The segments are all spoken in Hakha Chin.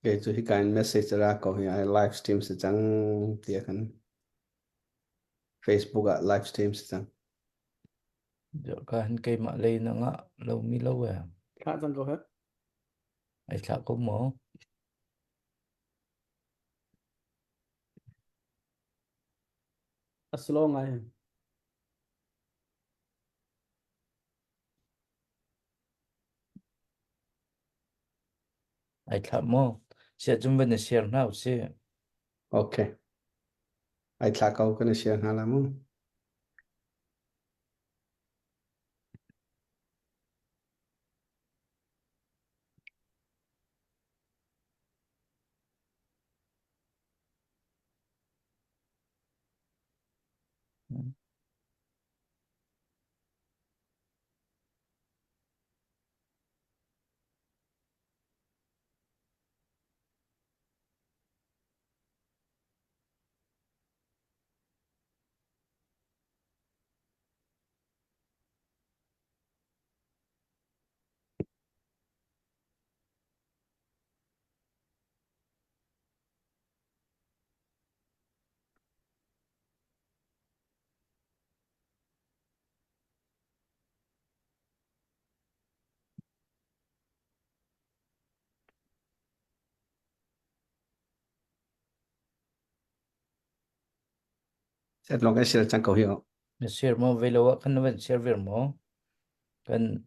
Kei cu hika in message ra ko hi ai live stream si cang tiah kan Facebook ah live stream si cang. Ka han keimah lei na ngah lo mi lo e. Thlah cang ko he. Ai thlah ko maw? A slow ngai. Ai thlah maw? Siah cun van i share hna usih. Okay. Ai thlah ko kan i share hna la mu. Set long kan share cang ko hi. Na share maw velo ah khan na van share ver maw? Kan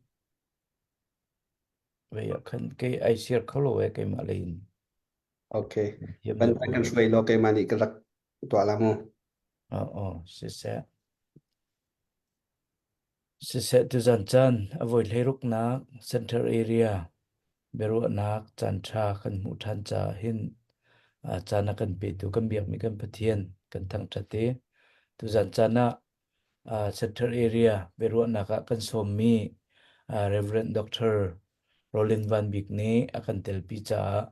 ve ah khan kei ai share kho lo e keimah lei in. Okay. Ban kan hruai lo keimah nih ka rak tuah la mu. Oh oh siseh. Siseh tuzan caan a voi hleiruknak Center Area biaruahnak caanṭha kan hmuh ṭhan caah hin caan a kan petu kan biakmi kan Pathian kan thangṭhat i tuzan caan ah Center Area biaruahnak ah kan sawmmi Reverend Dr. Roland Van Bik nih a kan telpi caah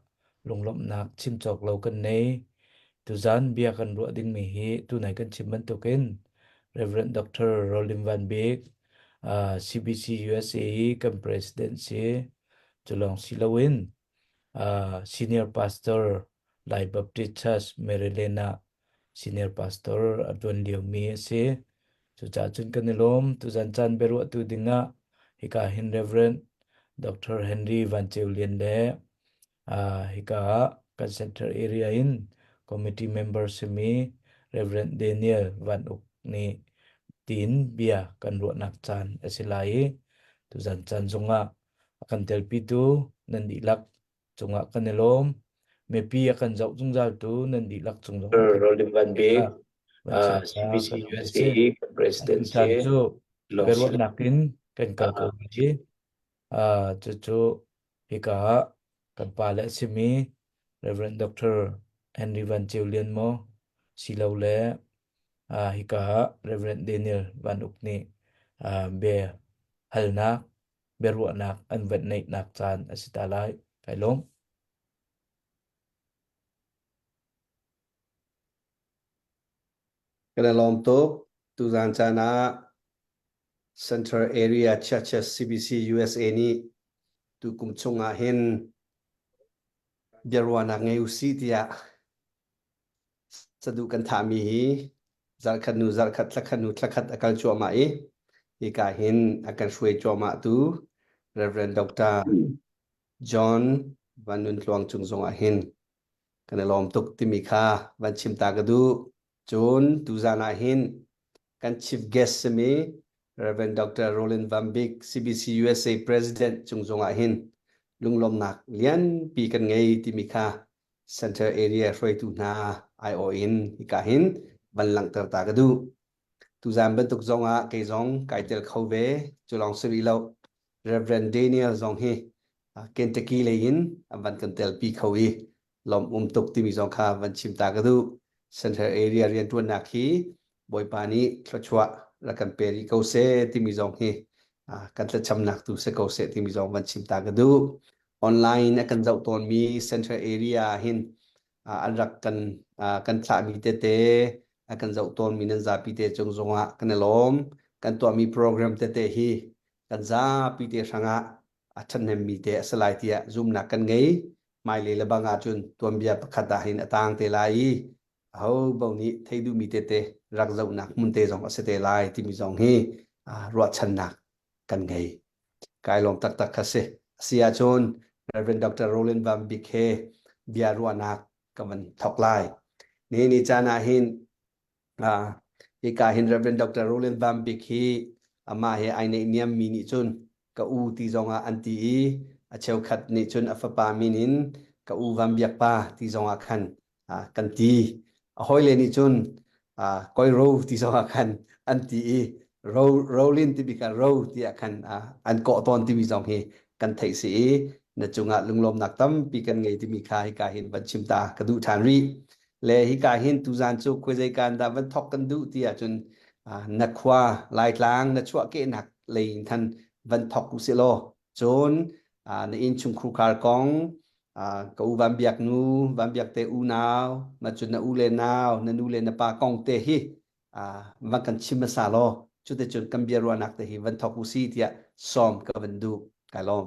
lunglawmhnak chim cawk lo kan nei. Tuzan bia kan ruah dingmi hi tunai kan chim bantukin Reverend Dr. Roland Van Bik, uh, CBC USA i kan president si, cu lawng si loin uh, senior pastor Lai Baptist Church Maryland ah senior pastor a ṭuan liomi a si. Cucaah cun kan i lawm. Tuzan caan biaruahtu dingah hika hin Reverend Dr. Henry Van Ceu Lian le uh, hika ah kan center area in committee member simi Reverend Daniel Van Uk nih tiin bia kan ruahnak caan a si lai i tuzan caan zongah a kan telpitu nan dihlak cungah kan i lawm. Mipi a kan zoh zungzaltu nan dihlak cung zong Rolim Van Bik, CBC USA President caan cu biaruahnak in kan kal ko i cucu hika ah kan pa le a simi Reverend Dr. Henry Van Ceu Lian maw silole hika ah Reverend Daniel Van Uk nih bia halnak biaruahnak an van neihnak caan a si ta lai. Kai lawm. Kan i lawm tuk. Tuzan caan ah Central Area Churches CBC USA nih tukum chung ah hin biaruahnak ngei usih tiah Saduh kan thahmi hi zarhkhat hnu zarhkhat, thlakhat hnu thlakhat a kal cuahmah i hika hin a kan hruai cuahmah tu Reverend Dr. John Van Nun Tluang cung zongah hin kan i lawm tuk timi kha van chim ta ka duh. Cun tuzan ah hin kan chief guest simi Reverend Dr. Roland Van Bik CBC USA President cung zongah hin lunglawmnak lianpi kan ngei timi kha Central Area hruaitu hna aiawh in hika hin van langhter ta ka duh. Tuzan bantuk zong ah kei zong kai tel kho ve. Cu lawng si rih lo. Reverend Daniel zong hi Kentucky lei in an van kan telpi kho i lawm um tuk timi zong kha van chim ta ka duh. Central Area rianṭuannak hi Bawipa nih thluachuah rak kan pe rih ko seh timi zong hi kan thlacamnak tu si ko seh timi zong van chim ta ka duh. Online a kan zoh tawnmi Central Area hin an rak kan kan thlahmi tete a kan zoh tawnmi nan zapi te cung zongah kan i lawm. Kan tuahmi program tete hi kan zapi te hrangah a ṭhahnemmi te a si lai tiah zumnak kan ngei. Hmailei le bang ahcun tuanbia pakhat ah hin a tang te lai i aho paoh nih theih duhmi tete rak zohnak hmun te zong a si te lai timi zong hi ruahchannak kan ngei. Kai lawm taktak kha si. Asi ahcun Reverend Dr. Roland Van Bik he bia ruahnak ka van thawk lai. Ni ni caan ah hin hika hin Reverend Dr. Roland Van Bik hi amah he ai neihniam mi nih cun ka u ti zongah an ti i a cheukhat nih cun a fapa min in ka u Van Biak pa ti zongah khan kan ti. A hawile nih cun koi ro ti zongah khan an ti i ro rolin timi kha ro tiah khan an kawh tawn timi zong hi kan theih si i na cungah lunglawmnak tampi kan ngei timi kha hika hin van chim ta ka duh ṭhan rih. Le hika hin tuzan cu khuazei kaan dah van thawk kan duh ti ahcun na khua Laitlang na chuahkehnak lei in khan van thawk usih law cun na innchungkhar kong ka u Van Biak nu Van Biak te unau ma cun na u le nau na nu le na pa kong te hi van kan chim hmasa law cuticun kan bia ruahnak te hi van thawk usih tiah sawm ka van duh. Kai lawm.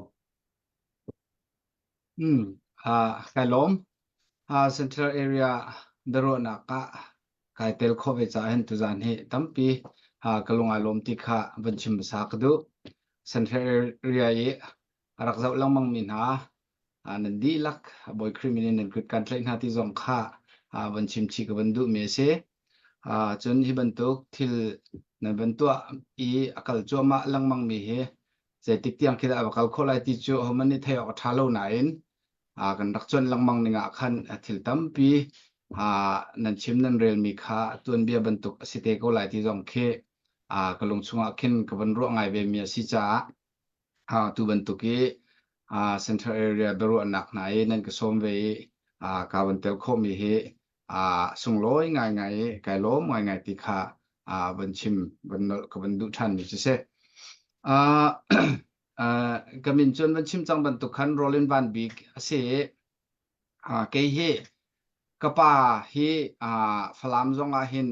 Kai lawm. Central area biaruahnak ah kai tel khawh ve caah hin tuzaan hi tampi ka lung aa lawm ti kha van chim hmasa ka duh. Central area i a rak zoh lengmang mi hna nan dihlak Bawi Khrih min in nan kut kan tlaih hna ti zong kha van chim chih ka van duhmi a si. Cun hi bantuk thil nan van tuah i a kal cuahmah lengmang mi hi zeitik tiang khi dah a va kal khawh lai ti cu ahohmanh nih theih awk a ṭha lo nain kan rak cuanh lengmang ning ah khan thil tampi nan chim nan relmi kha tuanbia bantuk a si te ko lai ti zong khi ka lung chungah khin ka van ruah ngai ve mi a si caah tu bantuk i central area biaruahnak hna i nan ka sawm ve i ka van tel khawhmi hi sunglawi ngaingai i kai lawm ngaingai ti kha van chim van nolh ka van duh ṭhanmi cu si. Ka min cun van chim cang bantuk khan Roland Van Bik a si i kei hi ka pa hi Falam zong ah hin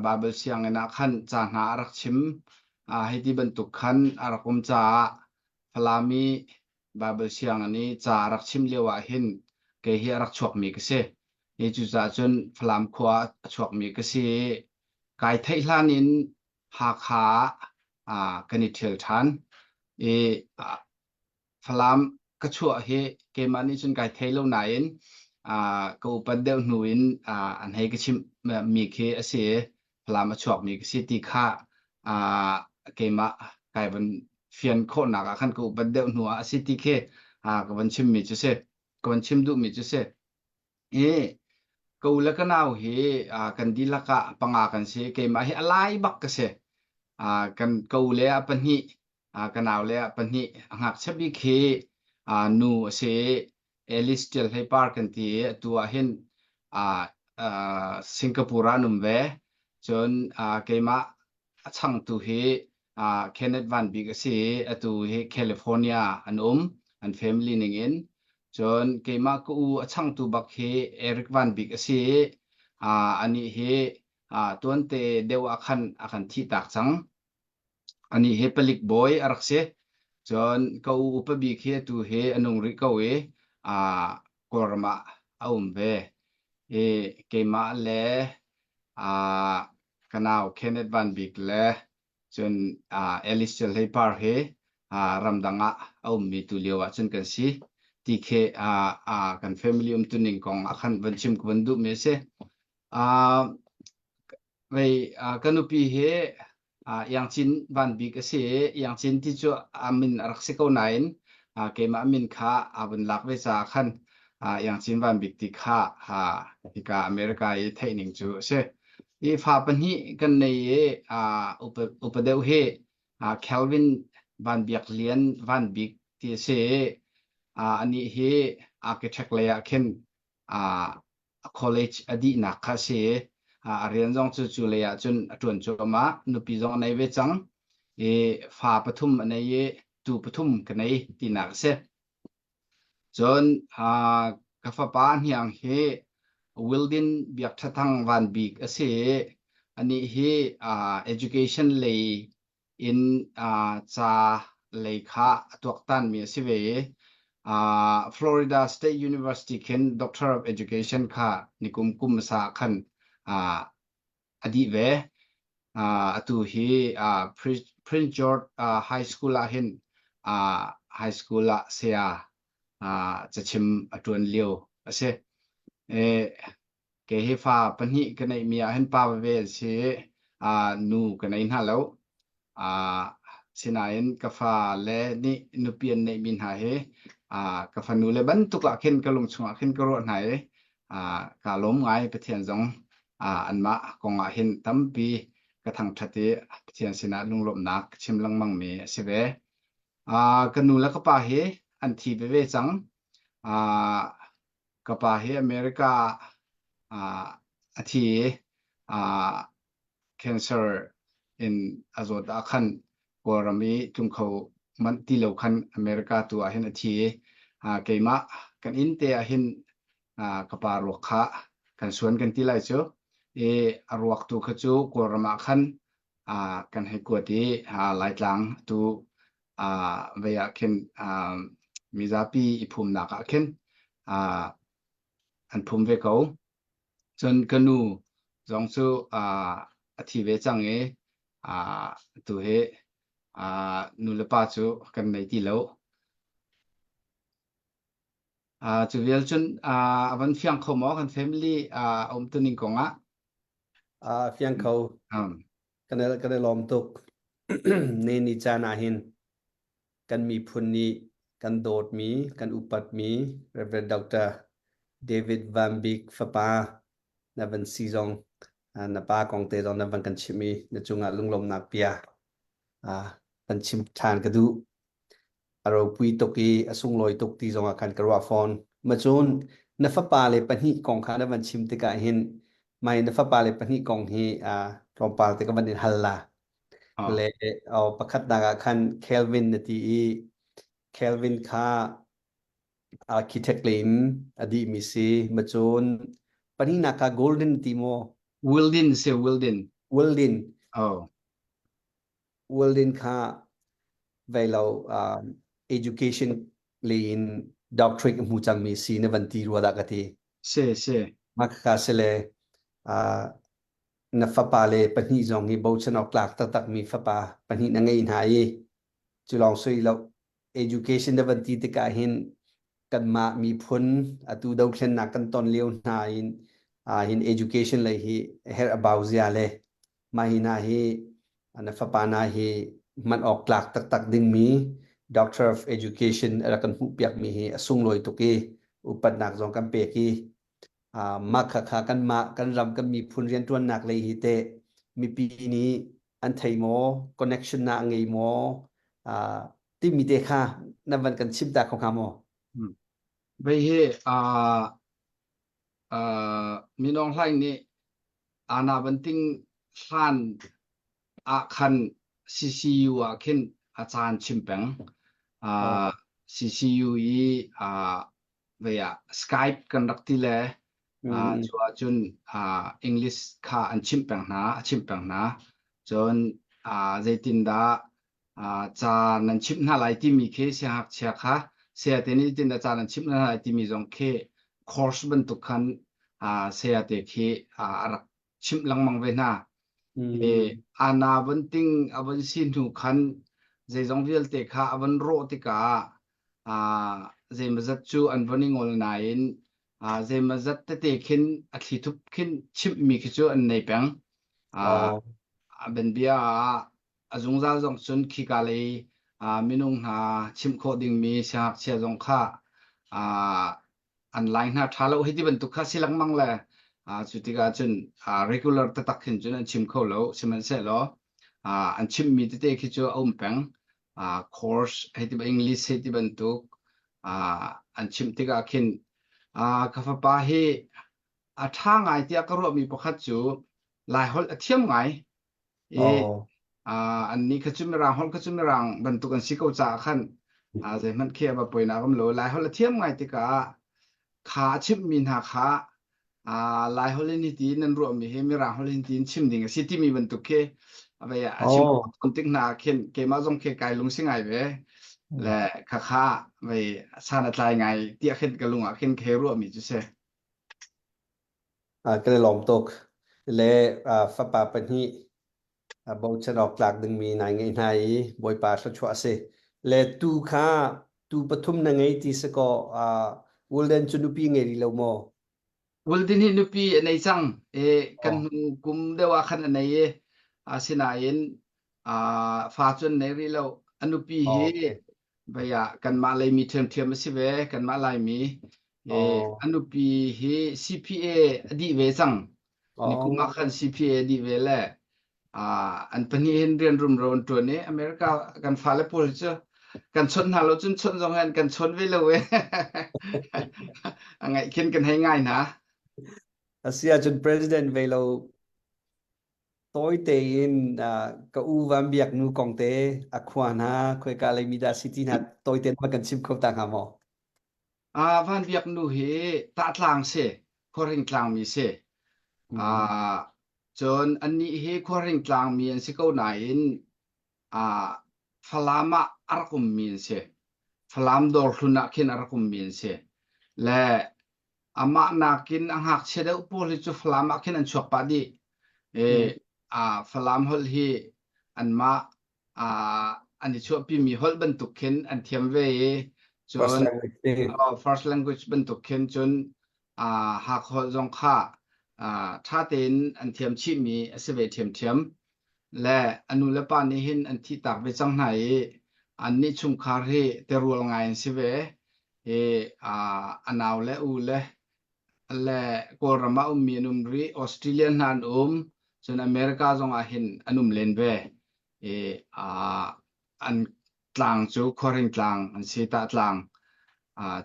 Bible sianginn ah khan ca hna a rak chim. Hei ti bantuk khan a rak um caah Falam i Bible sianginn i ca a rak chim lio ah hin kei hi a rak chuakmi ka si. Hi cucaah cun Falam khua a chuakmi ka si i kai theih hlan in Hakha ah kan i ṭhial ṭhan i Falam ka chuah hi keimah nih cun kai thei lo nain ka upat deuh hnu in an hei ka chimh mi khi a si i Falam a chuakmi ka si ti kha keimah kai van fian khawhnak ah khan ka upat deuh hnu ah a si ti khi ka van chimmi cu si ka van chim duhmi cu si. I ka u le ka nau hi kan dihlak ah panga kan si. Keimah hi a lai bak ka si. Kan ka u le ah pahnih, ka nau le ah pahnih. A ngakchia bik hi nu a si i Alice Ṭial Hlei Par kan ti i atu ah hin Singapore ah an um ve. Cun keimah a changtu hi Kenneth Van Bik a si i atu hi California an um an family ning in. Cun keimah ka u a changtu bak hi Eric Van Bik a si i anih hi tuante deuh ah khan a kan thihtak cang. Anih hi palik bawi a rak si. Cun ka u upa bik hi atu hi a nung rih ko i Kawlram ah a um ve. I keimah le ka nau Kenneth Van Bik le cun Alice Cel Hlei Par hi ramdang ah a ummi tu lio ah cun kan si. Ti khi kan family umtuning kong ah khan van chim ka van duhmi a si. Vei ka nupi hi Iangcin Van Bik a si i Iangcin ti cu a min a rak si ko nain keimah min kha aa vun lak ve caah khan Iangcin Van Bik ti kha hika America i theih ning cu a si. I fa pahnih kan nei i upa deuh hi Kelvin Van Biak Lian Van Bik ti a si i anih hi architect lei ah khin a college a dihnak kha a si i a rian zong cu cu lei ah cun a ṭuan cuahmah. Nupi zong a nei ve cang i fa pathum a nei i tu pathum ka nei tinak a si. Cun ka fapa hniang hi Wildin Biak Ṭha Thang Van Bik a si i anih hi education lei in ca lei kha a tuaktanmi a si ve i. Uh, Florida State University khin Doctor of Education kha nikum kum hmasa khan uh, a dih ve. Uh, atu hi uh, Prince George uh, High School ah hin uh, high school ah saya uh, cachim a tuan lio a si. E, Kei hi fa pahnih ka neihmi ah hin pa veve an si i uh, nu ka nei hna lo. Uh, sinain ka fa le nih nupi an neihmi hna hi uh, ka fanu le bantuk ah khin ka lung chungah khin ka ruah hna i uh, kaa lawm ngai Pathian zong uh, anmah kong ah hin tampi ka thangṭhat i Pathian sinah lunglawmhnak ka chim lengmang mi a si ve. Uh, ka nu le ka pa hi an thi veve cang. Uh, Ka pa hi America ah a thi i ah cancer in a zawt ah khan Kawlram i tlung kho manh ti lo khan America tu ah hin a thi i ah keimah kan inn te ah hin ah ka pa ruak kha kan suan kan ti lai cu i a ruak tu kha cu Kawlram ah khan ah kan hei kuat i ah Laitlang tu ah vei ah khin ah mizapi i phumnak ah khin ah an phum ve ko. Cun ka nu zong cu ah a thi ve cang i ah tu hi ah nu le pa cu kan nei ti lo. Ah cu vial cun ah a van fiang kho maw kan family ah a umtuning kong ah? Ah fiang kho. Um. Kan i, kan i lawm tuk. Ne ni caan ah hin kan miphun nih kan dawtmi, kan upatmi Reverend Dr. David Van Bik fapa na van si zong na pa kong te zong na van kan chimh i na cungah lunglawmhnak bia kan chim ṭhan ka duh. A ropui tuk i a sunglawi tuk ti zongah khan ka ruah fawn. Macun na fapa le pahnih kong kha na van chim tikah hin mai na fapa le pahnih kong hi tlawmpal te ka van in hal la. Le oh, pakhatnak ah khan Kelvin na ti i Kelvin kha architect le in a dihmi si. Macun pahnihnak kha Golden ti maw? Wildin si Wildin. Wildin. Oh. Wildin kha vei lo um, education lei in doctorate a hmu cangmi si na van ti rua dah ka ti. Si si. Mah khakha si le uh, na fapa le pahnih zong hi bochan awk tlak taktakmi fapa pahnih na ngei hna i cu lawng soi lo education na van ti tikah hin kanmah miphun atu dothlennak kan ton lio hna in uh, hin education lei hi herh a bau zia le mah hi hna hi na fapa hna hi hman awk tlak taktak dingmi Doctor of Education a rak kan hmuhpiakmi hi a sunglawi tuk i upatnak zong kan pek i mah khakha kanmah kan ram kan miphun rianṭuannak lei hi teh mipi nih an thei maw connection na a ngei maw timi te kha na van kan chim ta kho hnga maw? Vei hi Minung Hlaing nih Ana banting hlan ah khan CCU ah khin a caan chim peng. Uh, CCU i uh, vei ah Skype kan rak ti le uh, cu ahcun uh, English kha an chimh peng hna, a chimh peng hna. Cun uh, zeitindah uh, ca nan chimh hna lai timi khi siangngakchia kha sayate nih zeitindah ca nan chimh hna lai timi zong khi course bantuk khan uh, sayate khi uh, a rak chimh lengmang ve hna. E, ana von ting a von si hnu khan zeizong vialte kha a von rawh tikah uh, zeimazat cu an von i ngol nain uh, zeimazat tete khin a thlithup khin chimhmi khi cu an nei peng. Uh, benbia ah a zungzal zong cun khika lei uh, minung hna chimh khawh dingmi siangngakchia zong kha uh, an lai hna ṭha lo hei ti bantuk kha si lengmang le cu tikah cun regular taktak khin cun an chim kho lo sihmanhsehlaw an chimmi tete khi cu a um peng course hei ti English hei ti bantuk an chimh tikah khin ka fapa hi a ṭha ngai tiah ka ruahmi pakhat cu Laiholh a thiam ngai i Oh. annih kha cu Mirang holh kha cu Mirang bantuk an si ko caah khan zeihmanh khi a va poinak um lo. Laiholh a thiam ngai tikah kha a chimhmi hna kha Laiholh in hiti nan ruahmi hi Mirang holh in tiin chim ding a si timi bantuk khi a vei a chim Oh. tik hna ah khin keimah zong khi kai lungsi ngai ve. Le khakha vei san a tlai ngai tiah khin ka lung ah khin ka hei ruahmi cu si. Kan i lawm tuk. Le fapa pahnih bochan awk tlak dingmi nai ngeih hna i Bawipa thluachuah a si. Le tu kha tu pathum na ngei ti si kaw Wulden cu nupi ngei rih lo maw? Wulden hi nupi a nei cang i kan hnu kum deuh ah khan a nei i asinain fa cu an nei rih lo. A nupi hi vei ah kanmah leimi ṭhiamṭhiam a si ve, kanmah Laimi. A nupi hi CPA a dih ve cang. Nikum ah khan CPA a dih ve le an pahnih hin rian rumro an ṭuan i America kan fale pawl cu kan chawnh hna lo cun chawnh zong hin kan chawn ve lo e. A ngaih khin kan hei ngai hna. A si ahcun president ve lo Tawi tein ka u Van Biak nu kong te a khua hna khoika lei mi dah si ti hna tawi tein ma kan chim kho ta hnga maw? Ah Van Biak nu hi Tahtlang si, Khuahring tlangmi si. Ah cun annih hi Khuahring tlangmi an si ko nain ah Falam ah a rak ummi an si. Falam dawrhlun ah khin a rak ummi an si. Le amah nakin a ngakchia deuh pawl hi cu Falam ah khin an chuak pah dih. E, a Falam holh hi anmah an i chuahpimi holh bantuk khin an thiam ve i First cun language te. oh, first language bantuk khin cun Hakha holh zong kha ṭha tein an thiam chihmi a si ve ṭhiamṭhiam. Le a nu le pa nih hin an thihtak ve cang hna i annih chungkhar hi terual ngai an si ve. I a nau le u le le Kawlram ah ummi an um rih, Australia hna an um, cun America zong ah hin an um len ve. I an tlang cu Khuahring tlang an si tah tlang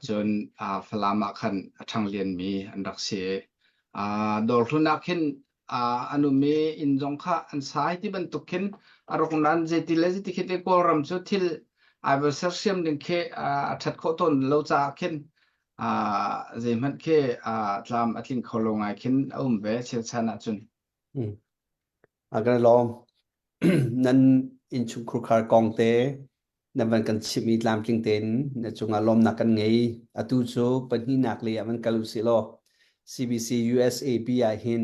cun Falam ah khan a ṭhang lianmi an rak si. Dawrhlun ah khin an um i inn zong kha an sa hei ti bantuk khin a rak um nain zeiti le zeiti khi te Kawlram cu thil ai va sersiam ding khi a ṭhat khawh tawn lo caah khin zeihmanh khi tlam a tling kho lo ngai khin a um ve chirchan ahcun. A kan lawm. Nan innchungkhar kong te na van kan chimh i tlamtling tein na cungah lawmnak kan ngei. Atu cu pahnihnak lei ah van kal usih law CBC USAP ah hin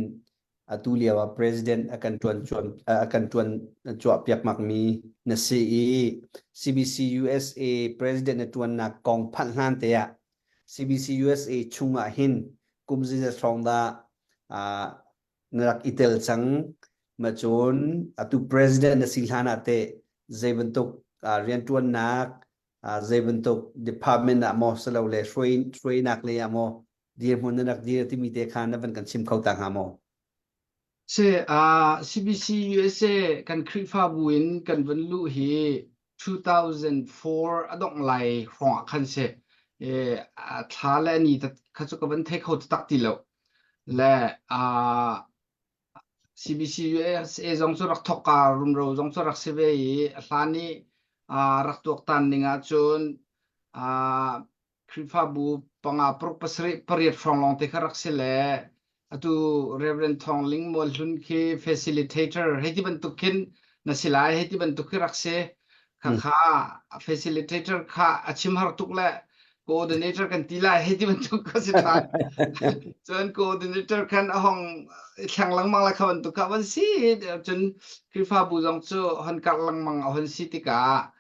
atu lio ah president a kan tuan cuan a kan tuan cuah piak mi na si i CBC USA president na tuannak kong phanh hlan te ah CBC USA chung ah hin kum zeizat hrawng dah na rak i tel cang ma cun atu president na si hlan ah teh zei bantuk rianṭuannak zei bantuk department ah maw silole hruai hruainak lei ah maw dirhmun na rak dir timi te kha na van kan chim kho ta hnga maw? Si, uh, CBC USA kan Khrihfabu in kan van luh hi 2004 a dongh lai hrawng ah khan si. E, thla le ni kha cu ka van thei kho tak ti lo. Le uh, CBC USA zong cu rak thawk ka rumro zong cu rak si ve i hlan i uh, rak tuaktan ning ahcun uh, Khrihfabu panga paruk pasarih pariat hrawng lawng te kha rak si le atu Reverend Thawng Ling Mual Hlun khi facilitator hei ti bantuk khin na si lai hei ti bantuk khi rak si kha kha facilitator kha a chim har tuk le coordinator kan ti lai hei ti bantuk kha si than cun coordinator khan a hong thleng lengmang la kha bantuk kha van si cun Khrihfabu zong cu hon karh lengmang a hon si tikah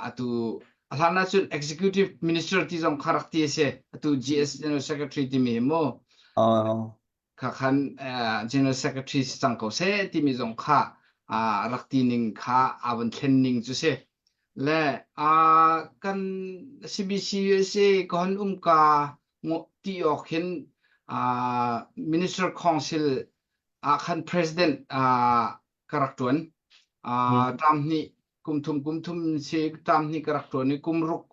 atu a hlan ahcun executive minister ti zong kha rak ti a si atu GS General Secretary timi hi mu kha khan General Secretary si cang ko seh timi zong kha rak ti ning kha aa von thlen ning cu si le kan CBC USA ka hon um ka ti awk hin Minister Council ah khan President ka rak ṭuan. Ṭam hnih kum thum kum thum si ṭam hnih ka rak ṭuan i kum ruk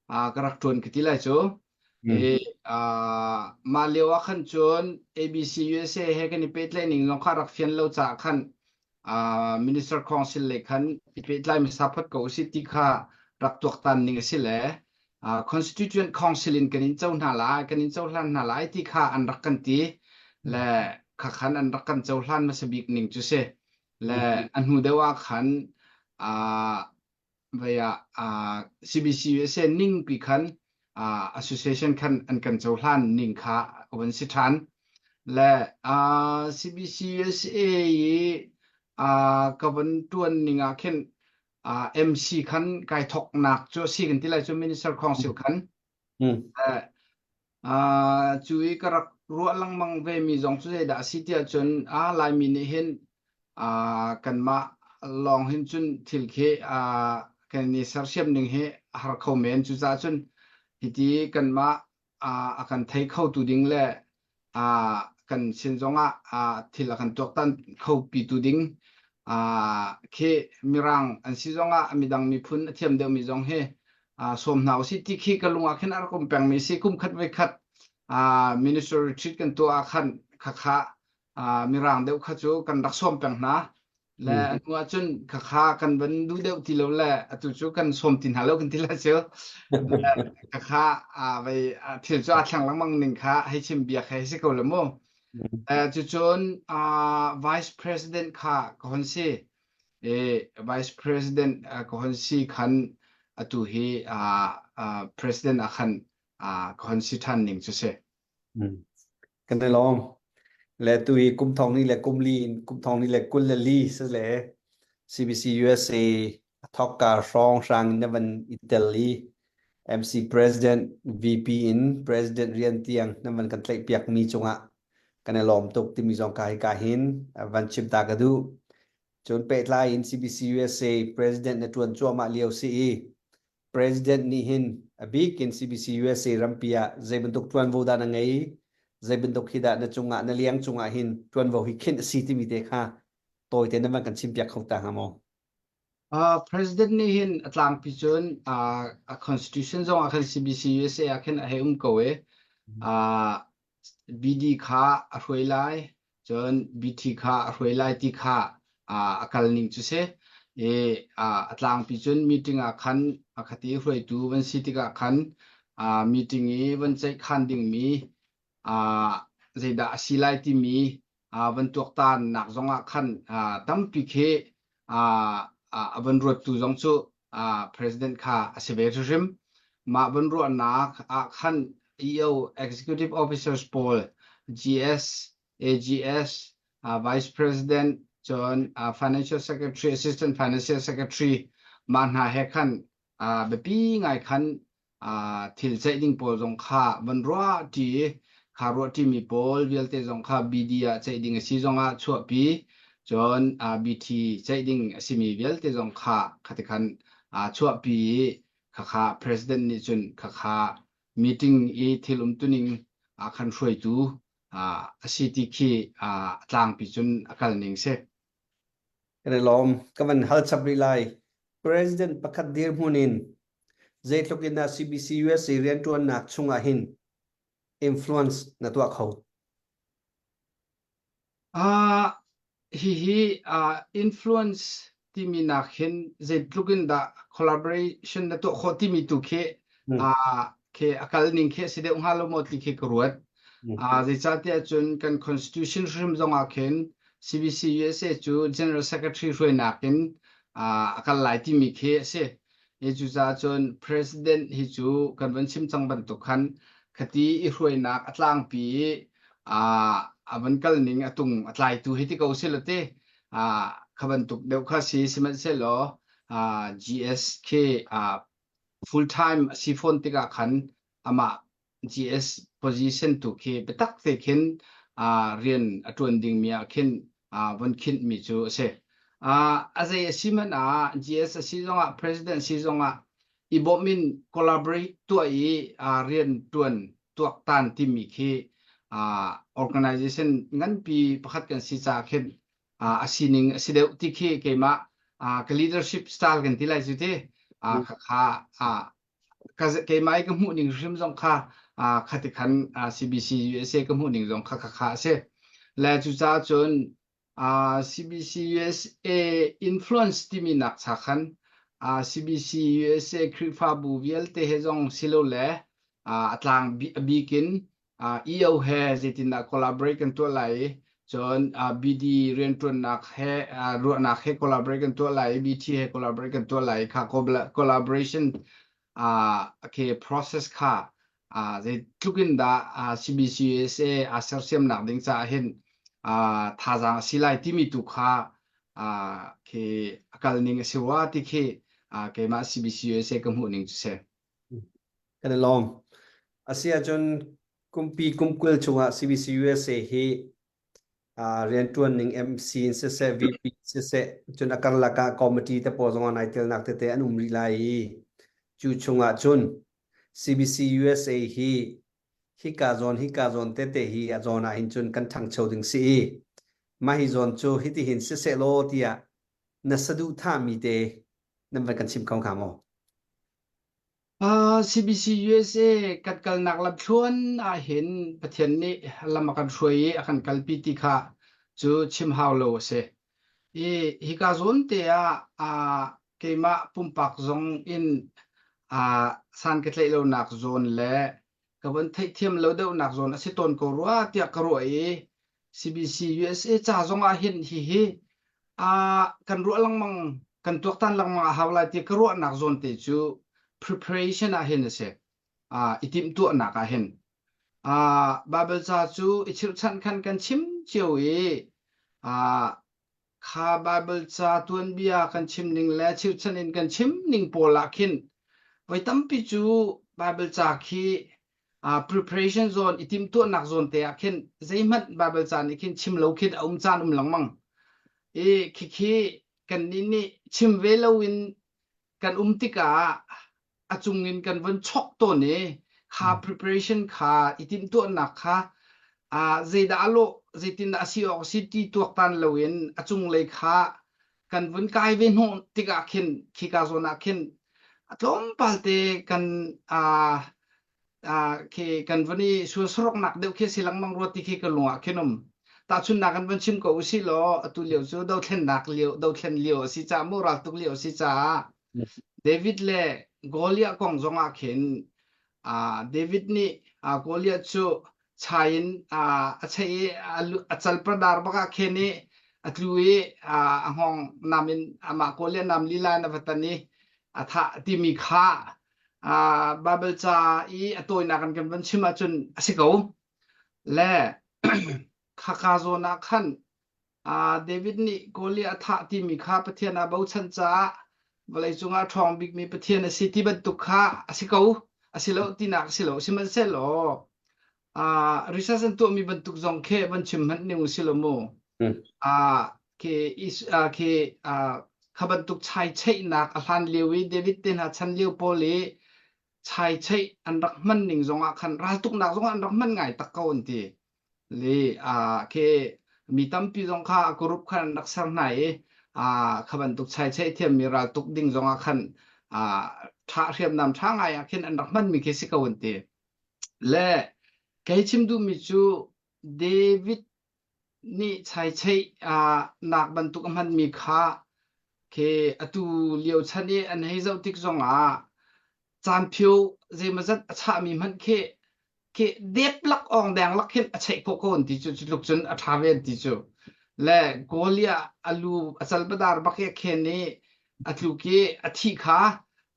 ka rak ṭuan ka ti lai cu. I mah lio ah khan cun ABC USA he kan i pehtlaih ning zong kha rak fian lo caah khan Minister Council lei khan i pehtlai hmasa phot ko usih ti kha rak tuaktan ning a si le Constituent Council in kan in co hna lai kan in cohlan hna lai ti kha an rak kan ti le kha khan an rak kan cohlan hmasa bik ning cu si le a hnu deuh ah khan. Vei ah CBC USA ningpi khan association khan an kan cohlan ning kha a van si ṭhan. Le CBC USA i ka van ṭuan ning ah khin MC khan kai thawknak cu a si kan ti lai cu Minister Council khan. Cu i ka rak ruah lengmang vemi zong cu zeidah a si tiah cun Laimi nih hin kanmah lawng hin cun thil khi kan i sersiam ning hi a har kho men. Cucaah cun hiti kanmah a kan thei khotu ding le kan sin zongah thil a kan tuaktan kho pitu ding khi Mirang an si zongah midang miphun a thiam deuhmi zong hi sawm hna usih ti khi ka lung ah khin a rak um pengmi si. Kum khat voi khat ministry retreat kan tuah ah khan khakha mirang deuh kha cu kan rak sawm peng hna. Le hnu ah cun khakha kan van duh deuh ti lo le atu cu kan sawm ti hna lo kan ti la cu. Khakha vei thil cu aa thleng lengmang ning kha hei chim bia kha hei si ko le mu. Cucun vice president kha ka hon si. Vice president ka hon si khan atu hi president ah khan ka hon si ṭhan ning cu si. Kan i lawm. Le tu hi kum thong ni le kum li in kum thong ni le 24 si le CBC USA a thawkka hrawng hrang in na van i tel i MC President VP in President rian tiang na van kan tlaih piak mi cungah kan i lawm tuk timi zong ka hi ka hin van chim ta ka duh. Cun pehtlai in CBC USA President na ṭuan cuahmah lio si i President nih hin a bik in CBC USA rampi ah zei bantuk ṭuanvo dah na ngei, zei bantuk hi dah na cungah na liang cungah hin ṭuanvo hi khinh a si timi te kha tawite na van kan chimpiak kho ta hnga maw? President nih hin a tlangpi cun a constitution zong ah khan CBC USA ah khin a hei um ko i BD kha a hruai lai, cun BT kha a hruai lai ti kha a kal ning cu si. I a tlangpi cun meeting ah khan a khati hruaitu van si tikah khan meeting i van ceihkhan dingmi zeidah a si lai timi van tuaktannak zongah khan tampi khi a van ruattu zong cu president kha a si ve hrimhrim. Mah van ruahnak ah khan EO Executive Officers pawl GS, AGS, Vice President, cun Financial Secretary, Assistant Financial Secretary mah hna he khan biapi ngai khan thil ceih ding pawl zong kha van ruah ṭi i kha ruah ṭimi pawl vialte zong kha BD ah ceih ding a si zongah chuahpi cun BT ceih ding a simi vialte zong kha khati khan chuahpi i khakha president nih cun khakha meeting i thil umtuning khan hruaitu a si ti khi a tlangpi cun a kal ning si. Kan i lawm. Ka van hal chap rih lai. President pakhat dirhmun in zeitluk in dah CBC USA rianṭuannak chungah hin influence na tuah kho? Uh, hihi uh, influence timi nak hin zeitluk in dah collaboration na tuah khawh timi tu khi uh, khi a kal ning khi a si deuh hnga lo maw ti khi ka ruat. Uh, zeicahtiah cun kan constitution hrim zong ah khin CBC USA cu General Secretary hruainak in uh, a kal lai timi khi a si. Hi cucaah cun President hi cu kan van chim cang bantuk khan khati i hruainak a tlangpi i a van kal ning a tung a tlaitu hi ti ko si la ti kha bantuk deuh kha si sihmanhsehlaw GSK full time a si fawn tikah khan amah GS position tu khi biatak te khin rian a ṭuan dingmi ah khin von khinhmi cu a si. A zei a si hmanh ah GS a si zongah president si zongah i bawmh in collaborate tuah i rian ṭuan tuaktan timi khi organization nganpi pakhat kan si caah khin a sining a si deuh ti khi keimah ka leadership style kan ti lai cu ti kha keimah i ka hmuh ning hrim zong kha khati khan CBC USA ka hmuh ning zong kha kha kha a si. Le cucaah cun CBC USA influence timi nak cha khan CBC USA Khrihfabu vialte he zong silole a tlang a bik in EO he zeitindah collaborate kan tuah lai i. Cun BD rianṭuannak he ruahnak he collaborate kan tuah lai i BT he collaborate kan tuah lai i kha collaboration khi process kha zeitluk in dah CBCUSA aa sersiamnak ding caah hin thazaang a si lai timi tu kha khi a kal ning a si rua ti khi keimah CBCUSA ka hmuh ning cu si. Kan i lawm. A si ahcun kumpi kum 20 chungah CBC USA hi rianṭuan ning MC in siseh, VP siseh, cun a karlak ah committee te pawl zong ah nai telnak tete an um rih lai i cu chungah cun CBC USA hi hika zawn hika zawn tete hi a zawn ah hin cun kan ṭhangcho ding si i mah hi zawn cu hitihin siseh law tiah na saduhthahmi te nan van kan chim kho hnga maw? CBC USA kan kalnak lamthluan ahhin Pathian nih lam a kan hruai i a kan kalpi ti kha cu chim hau lo a si. I hika zawn te ah keimah pumpak zong in san ka tlaih lonak zawn le ka von theihthiam lo deuhnak zawn a si tawn ko rua tiah ka ruah i CBC USA ca zong ah hin hihi kan ruah lengmang kan tuaktan lengmang a hau lai ti ka ruahnak zawn te cu preparation ah hin a si. I timhtuahnak ah hin. Bible ca cu i chirhchanh khan kan chim cio i Kha Baibal ca tuanbia kan chim ning le chirhchan in kan chim ning pawl ah khin voi tampi cu Baibal ca khi uh, preparation zone i timhtuahnak zawn te ah khin zeihmanh Baibal ca nih khin chim lo khin a um caan um lengmang. I khikhi kannih nih chim ve loin kan um tikah a cung in kan von chok tawn i kha preparation kha i timhtuahnak kha uh, zeidah a lawh zeitindah a si awk a si ti tuaktan loin a cunglei kha kan vun kai ve hnawh tikah khin khika zawn ah khin a tlawmpal te kan uh, uh, khi kan vun i sualsoroknak deuh khi si lengmang rua ti khi ka lung ah khin um tahchunnak kan vun chim ko usih law atu lio cu dothlennak lio dothlen lio a si caah mu raltuk lio a si caah David le Goliath kong zongah khin David nih Goliath cu chai in a cheih i a calpradar bak ah khin i a tlu i a hngawng nam in amah Goliath nam lila in a va tan i a thah timi kha Baibal ca i a tawinak in kan van chim ahcun a si ko. Le khaka zawn ah khan David nih Goliath a thah timi kha Pathian aa bochan caah vawleicung ah a ṭhawng bikmi Pathian a si ti bantuk kha a si ko. A si lo tinak a si lo. Sihmanhsehlaw research an tuahmi bantuk zong khi van chim hmanh ning u si lo mu. Khi khi kha bantuk chai cheihnak a hlan lio i David te hna chan lio pawl i chai cheih an rak hman ning zongah khan raltuknak zongah an rak hman ngai tak ko an ti. Le khi mi tampi zong kha a group khan an rak ser hna i kha bantuk chaicheih thiammi raltuk ding zongah khan ṭha hriamnam ṭha ngai ah khin an rak hmanmi khi si ko an ti. Le kei chim duhmi cu David nih chaicheih nak bantuk a hmanmi kha khi atu lio chan i an hei zoh tik zongah caan phio zeimawzat a chahmi hmanh khi khi dep lak ong deng lak khin a cheih khawh ko an ti cu cu tluk cun a ṭha ve an ti cu le Goliath a lu a calpadar bak i a khen i a tluk i a thih kha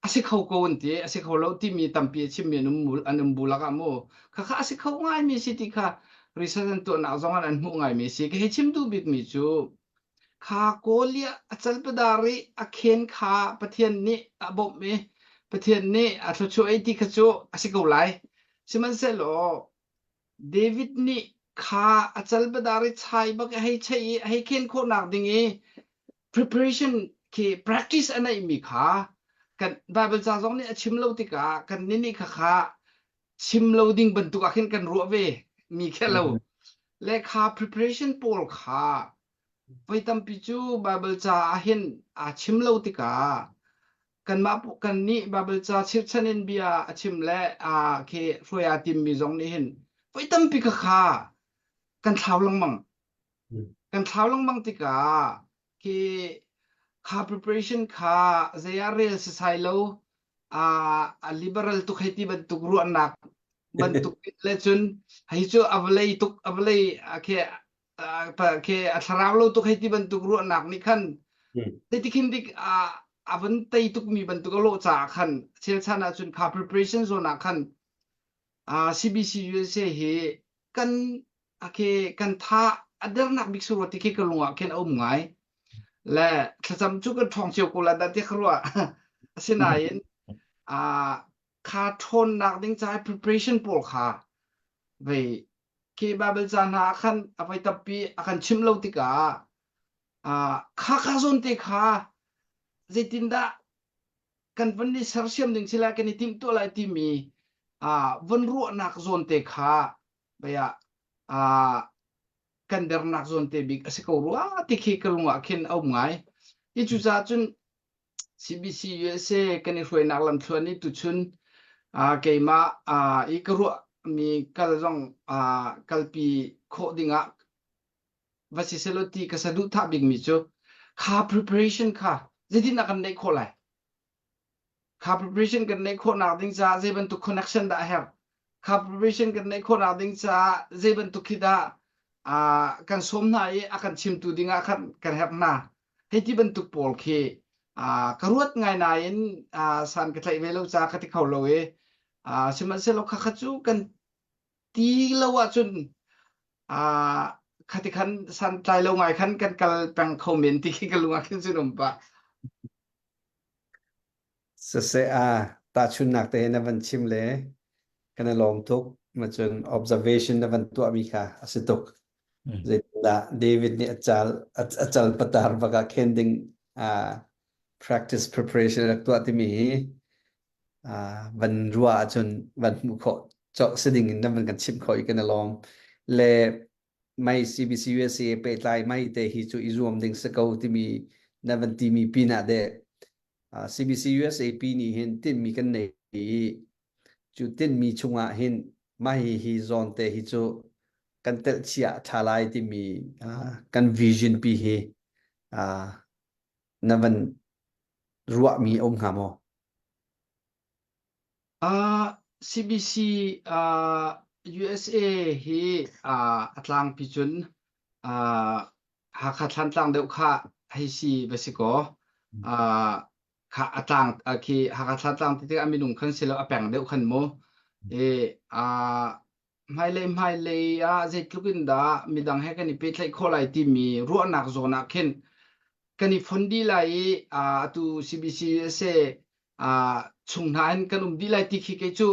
a si kho ko an ti a si kho lo timi tampi a chimmi an um an um bu lakah mu khakha a si kho ngaimi si ti kha research an tuahnak zong an hmuh ngaimi si ka hei chim duh bikmi cu Kha Goliath a calpadar i a khen kha Pathian nih a bawmh i Pathian nih a thluachuah i ti kha cu a si ko lai. Sihmanhsehlaw David nih kha a calpadar i chai bak a hei cheih i a hei khen khawhnak ding i preparation khi practice a neihmi kha kan Bible ca zong nih a chim lo tikah kan nih nih khakha chim lo ding bantuk ah khin kan ruah ve mi khe lo le kha preparation pawl kha voi tampi cu Bible ca ah hin aa chim lo tikah kanmah kan nih Bible ca chirhchan in bia a chim le a khi hruai aa timmi zong nih hin voi tampi kha kha kan thlau lengmang Kan thlau lengmang tikah khi kha preparation kha zei ah rel sisai lo a liberal tuk hei ti bantuk ruahnak bantuk le cun hei cu a vawlei tuk a vawlei khi. Khi a thlarau lo tuk hei ti bantuk ruahnak nih khan ti khin dik a van tei tuk mi bantuk a lawh caah khan chelchan ahcun kha preparation zone ah khan CBC USA hi kan okay kan tha a dernak bik suru ti khi ka lung ah khin a um ngai. Le thlacam cu kan ṭhawng cio ko la dah ti ka ruah. Asinain kha ṭhawnnak ding ca preparation pawl kha vei khi Bible ca hna ah khan a voi tampi a kan chimh lo tikah kha kha zawn te kha zeitindah kan van i sersiam ding si lai kan i timhtuah lai timi von ruahnak zawn te kha baya kan dernak zawn te bik a si ko rua ti khi ka lung ah khin a um ngai. Hi cucaah cun CBC USA kan i hruainak lamthluan i tuchun keimah i ka ruahmi kal zong kalpi khawh dingah va si selaw ti ka saduhthah bikmi cu kha preparation kha zeitindah kan neih khawh lai? Kha preparation kan neih khawhnak ding caah zei bantuk connection dah a herh? Kha preparation kan neih khawhnak ding caah zei bantuk khi dah kan sawm hna i a kan chimtu dingah khan kan herh hna? Hei ti bantuk pawl khi ka ruat ngai nain san ka tlaih ve lo caah ka ti kho lo i sihmanhsehlaw khakha cu kan ti lo ahcun khati khan santlai lo ngai khan kan kal peng kho men ti khi ka lung ah khin cun um pah. Siseh a tahchunhnak te na van chim le kan i lawm tuk. Ma cun observation na van tuahmi kha a si tuk. Zeitindah David nih a cal a cal patar bak ah khen ding practice preparation rak tuah timi hi van ruah ahcun van hmuh khawh cawk si ding in na van kan chimh khawh i kan i lawm. Le mei CBC USA pehtlai mei te hi cu i zuam ding si ko timi na van timi pin ah deh CBC USA pi nih hin tinhmi kan nei i cu tinhmi chungah hin mah hi hi zawn te hi cu kan telh chia a ṭha lai timi kan vision pi hi na van ruahmi a um hnga maw? CBC USA hi a tlangpi cun Hakha Thlantlang deuh kha hei si va si kaw kha a tlang khi Hakha Thlantlang ti tikah minung khan si lo a peng deuh khan mu. I hmailei hmailei ah zeitluk in dah midang he kan i pehtlaih khawh lai timi ruahnak zawn ah khin kan i fon dih lai i atu CBC USA chung hna in kan um dih lai ti khi kei cu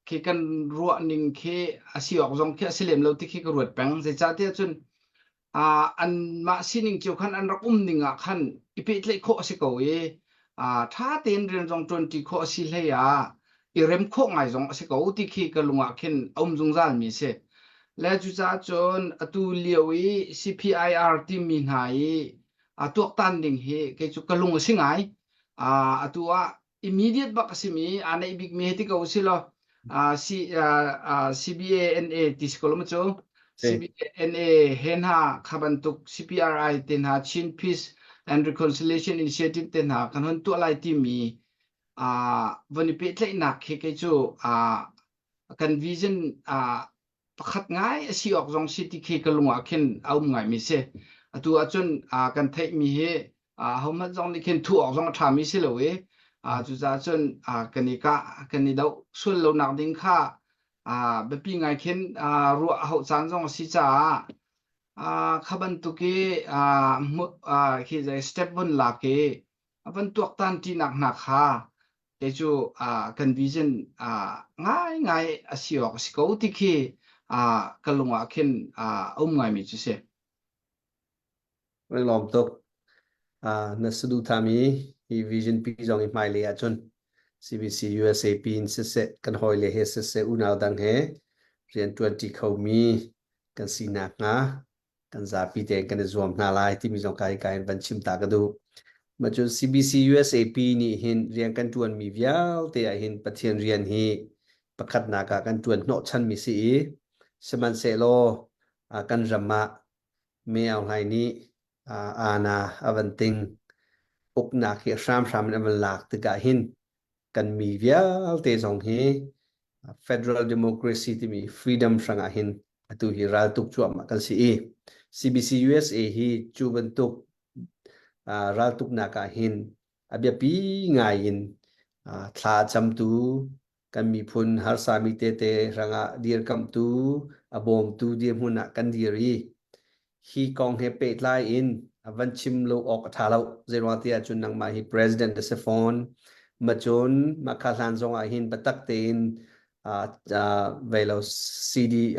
khi kan ruah ning khi a si awk zong khi a si lem lo ti khi ka ruat peng. Zeicahtiah cun anmah sining cio khan an rak um ning ah khan i pehtlaih khawh a si ko i ṭha tein rian zong ṭuanṭi khawh a si hlei ah i rem khawh ngai zong a si ko ti khi ka lung ah khin a um zungzal mi a si. Le cucaah cun atu lio i CPIR timi hna i a tuaktan ding hi kei cu ka lung a si ngai. Atu ah immediate bak a simi aa neih bikmi hei ti ko usih law C, CBANA ti si ko lo cu CBANA he hna kha bantuk CPRI te hna Chin Peace and Reconciliation Initiative te hna kan hon tuah lai timi von i pehtlaihnak khi kei cu kan vision pakhat ngai a si awk zong si ti khi ka lung ah khin a um ngaimi si. Atu ahcun kan theihmi hi hohmanh zong nih khin thuh awk zong a ṭhami si lo i cucaah cun kan i kah kan i doh sual lonak ding kha biapi ngai khin ruah a hauh caan zong a si caah kha bantuk i khi step vun lak i a van tuaktan ṭinak hna kha kei cu kan vision ngaingai a si awk a si ko ti khi ka lung ah khin a um ngaimi cu si. Kan lawm tuk. Na saduhthah mi hi vision pi zong i hmailei ahcun CBC USA pi in siseh kan hawile he siseh unau dang he rian ṭuanṭi khomi kan si nakhnga kan zapi tein kan i zuam hna lai timi zong kai kai in van chim ta ka duh. Mah cun CBC USAP nih hin rian kan ṭuanmi vialte ah hin Pathian rian hi pakhatnak ah kan ṭuan hnawhchanmi si i sihmanhsehlaw kan ram ah Me Aung Hlaing nih aana a van ting uknak hi hramhram in a van lak tikah hin kan mi vialte zong hi federal democracy timi freedom hrangah hin Atu hi raltuk cuahmah kan si i CBC USA hi cu bantuk raltuknak ah hin a biapi ngai in thla camtu kan miphun harsami tete hrangah dirkamhtu a bawmtu dirhmun ah kan dir i hi kong he pehtlai in a van chim lo awk a tha lo. Zeiruang tiah cun nangmah hi president na si fawn. Macun mahka hlan zong ah hin biatak tein vei lo CD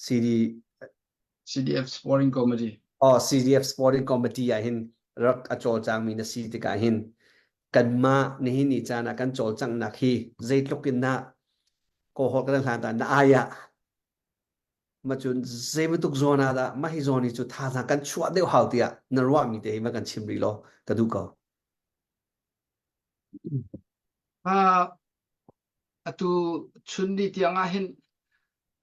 CD CDF Sporting Committee. Oh, CDF Sporting Committee ah hin rak a cawlcangmi na si tikah hin kanmah nihin ni caan ah kan cawlcanghnak hi zeitluk in dah kawhawt kan hlan ta na ai ah macun zei bantuk zawn ah dah mah hi zawn hi cu thazaang kan chuah deuh hau tiah na ruahmi te hi ma kan chim rih law ka duh ko. Uh, atu chun ni tiang ah hin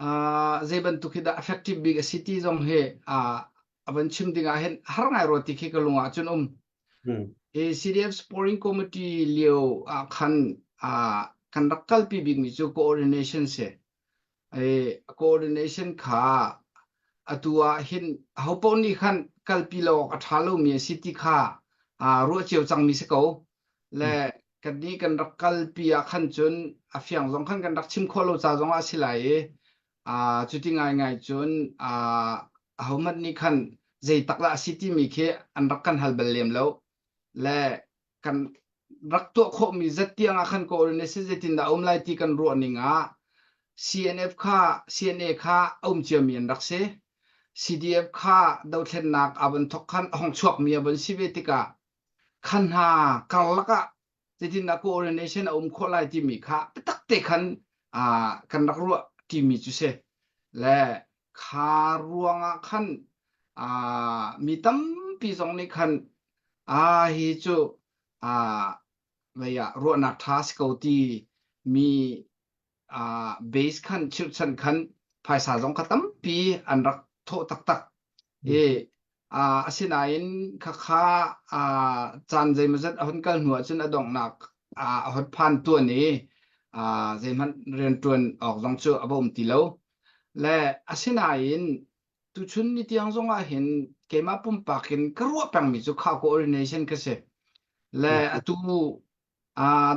uh, zei bantuk hi dah effective bik a si ti zong hi uh, a van chim ding ah hin har ngai rua ti khi ka lung ah cun um. Hmm. Hi CDF Sporting Committee lio ah khan uh, kan rak kalpi bikmi cu coordination si. I coordination kha atu ah hin ahopaoh nih khan kalpi lo awk a ṭha lomi a si ti kha uh, ruah cio cangmi si ko. Le kannih kan rak kalpi ah khan cun a fiang zong khan kan rak chim khawh lo ca zong ah a si lai i uh, cuti ngaingai cun uh, ahohmanh nih khan zei tak dah a si timi khi an rak kan hal bal lem lo. Le kan rak tuah khawhmi zat tiang ah khan coordination zeitindah a um lai ti kan ruah ning ah CNF kha CNA kha a um ciami an rak si. CDF kha dothlennak a van thok khan a hong chuakmi a van si ve tikah khan hna karlak ah zeitindah coordination a um khawh lai timi kha biatak te khan kan rak ruah timi cu si. Le kha ruangah khan mi tampi zong nih khan ah hi cu vei ah ruahnak ṭha si ko ti mi base khan chirhchan khan phaisa zong kha tampi an rak thawh taktak i asinain khakha caan zeimawzat a hun kal hnu ahcun a donghnak a hot phan tuan i zeihmanh rianṭuan awk zong cu a va um ti lo. Le asinain tuchun ni tiang zong ah hin keimah pumpak in ka ruah pengmi cu kha coordination ka si. Le atu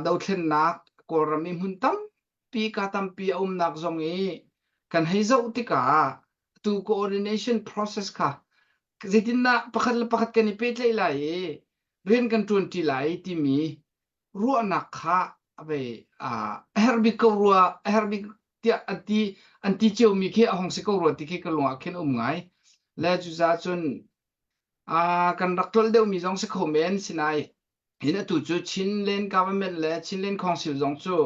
dothlennak Kawlram i hmun tampi ka tampi a umnak zong i kan hei zoh tikah tu coordination process kha zeitindah pakhat le pakhat kan i pehtlaih lai i rian kan ṭuanṭi lai timi ruahnak kha vei a herh bik ko rua a herh bik tiah an ti an ti ciomi khi a hong si ko rua ti khi ka lung ah khin um ngai le cucaah cun kan rak tlolh deuhmi zong si kho men sinai hin atu cu Chinland government le Chinland Council zong cu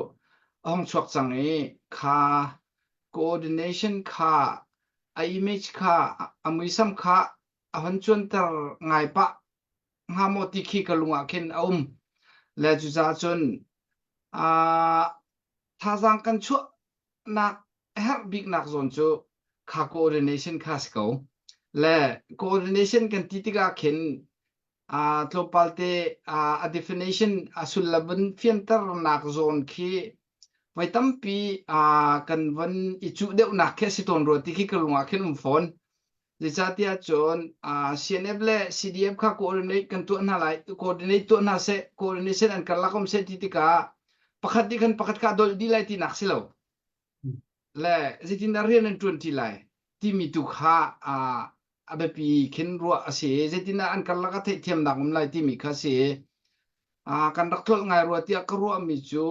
a hong chuak cang i kha coordination kha a image kha a muisam kha a hon cuanter ngai pah hnga maw ti khi ka lung ah khin a um le cucaah cun thazaang kan chuahnak a herh biknak zawn cu kha coordination kha si ko le coordination kan ti tikah khin tlawmpal te a definition a sullam vun fianternak zawn khi voi tampi kan von i cuh deuhnak khi a si tawn rua ti khi ka lung ah khin um fawn. Zeicahtiah cun CNF le CDF kha coordinate kan tuah hna lai, coordinate tuah hna seh, coordination an karlak um seh ti tikah pakhat nih khan pakhat kha a dolh dih lai tinak si lo. Le zeitindah rian an ṭuan ṭi lai timi tu kha a biapi khin ruah a si i zeitindah an karlak ah theihthiamnak um lai timi kha a si i kan rak tlolh ngai rua tiah ka ruahmi cu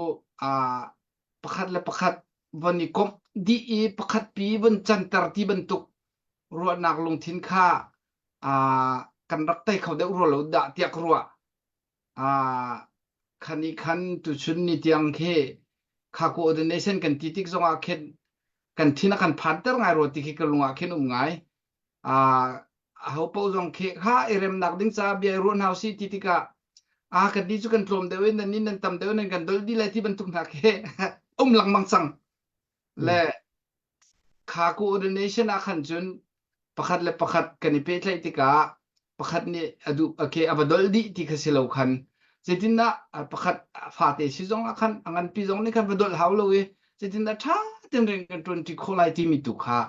pakhat le pakhat von i komh dih i pakhat pi von canter ti bantuk ruahnak lungthin kha kan rak tei kho deuh rua lo dah tiah ka ruah. Khan i khan tuchun ni tiang khi kha coordination kan ti tik zongah khin kan thin a kan phanter ngai rua ti khi ka lung ah khin um ngai. Aho paoh zong khi kha i remnak ding caah bia i ruah hna usih ti tikah a kan ni cu kan tlawm deuh in nan nih nan tam deuh nan kan dolh dih lai ti bantuk hna khi um lengmang cang. Le Kha coordination ah khan cun pakhat le pakhat kan i pehtlaih tikah pakhat nih a duh okay a va dolh dih ti kha si lo khan zeitindah pakhat fate si zong ah khan a nganpi zong nih khan va dolh hau lo i zeitindah ṭha tein rian kan ṭuanṭi khawh lai timi tu kha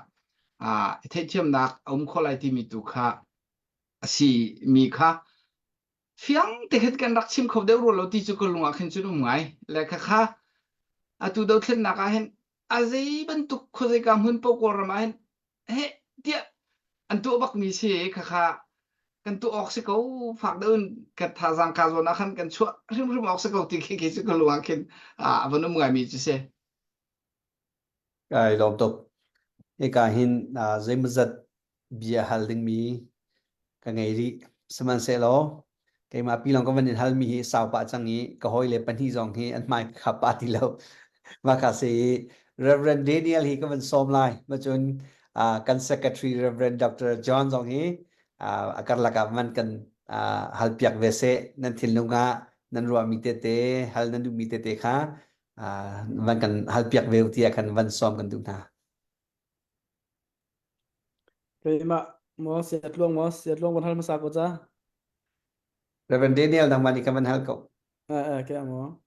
i theihthiamnak a um khawh lai timi tu kha a si mi kha fiang te khin kan rak chim kho deuh rua lo ti cu ka lung ah khin cun um ngai le khakha atu dothlennak ah hin a zei bantuk khuazeika hmun paoh Kawlram ah hin heh tiah an tuah bakmi si khakha kan tuah awk si ko fak deuh in kan thazaang ka zawn ah khan kan chuah hrimhrim awk si ko ti khi khi cu ka lung ah khin a van um ngaimi cu si. Kai lawm tuk. Hika hin zeimawzat bia hal dingmi ka ngei rih. Sihmanhsehlaw keimah pi lawng ka van in halmi hi sau pah cang i ka hawile pahnih zong hi an hmai ka khap pah ti lo. Mah kha si i Reverend Daniel hi ka van sawm lai. Macun uh, kan secretary Reverend Dr. John zong hi uh, a karlak ah van kan uh, halpiak ve seh. Nan thinlung ah nan ruahmi tete, hal nan duhmi tete kha uh, van kan halpiak ve u tiah khan van sawm kan duh hna. Keimah maw siatluang maw siatluang van hal hmasa ko ca. Reverend Daniel nangmah nih ka van hal ko. Eh eh ke maw.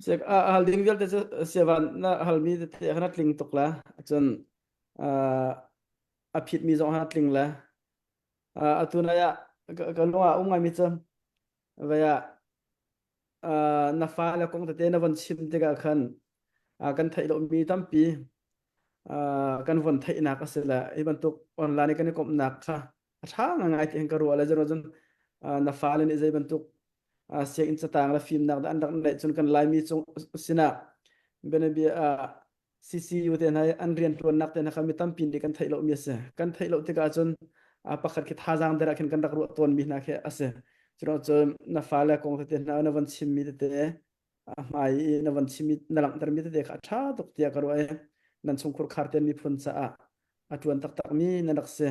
Siak a hal ding vialte cu siavan na halmi tete khan a tling tuk la. Cun a phitmi zong khan a tling la. Atu nai ah ka lung ah um ngaimi cu vai ah na fale kong tete na von chim tikah khan kan theih lomi tampi kan von theihnak a si le hi bantuk online i kan i komhnak kha a ṭha ngai ti ka ruah le cun cun na fale nih zei bantuk sianginn catang le fimnak dah an rak neih cun kan Laimi cung sinah bianabia CCU te hna an rianṭuannak te hna kha mi tampi nih kan theih lomi a si. Kan theih lo tikah cun pakhat khi thazaang der ah khin kan rak ruah tawnmi hna khi a si. Curuang na fale kong tete hna na von chimmi tete a hmai i na von chimmi na langhtermi tete kha a ṭha tuk tiah ka ruah i nan chungkhur khar te miphun caah a ṭuan taktakmi nan rak si.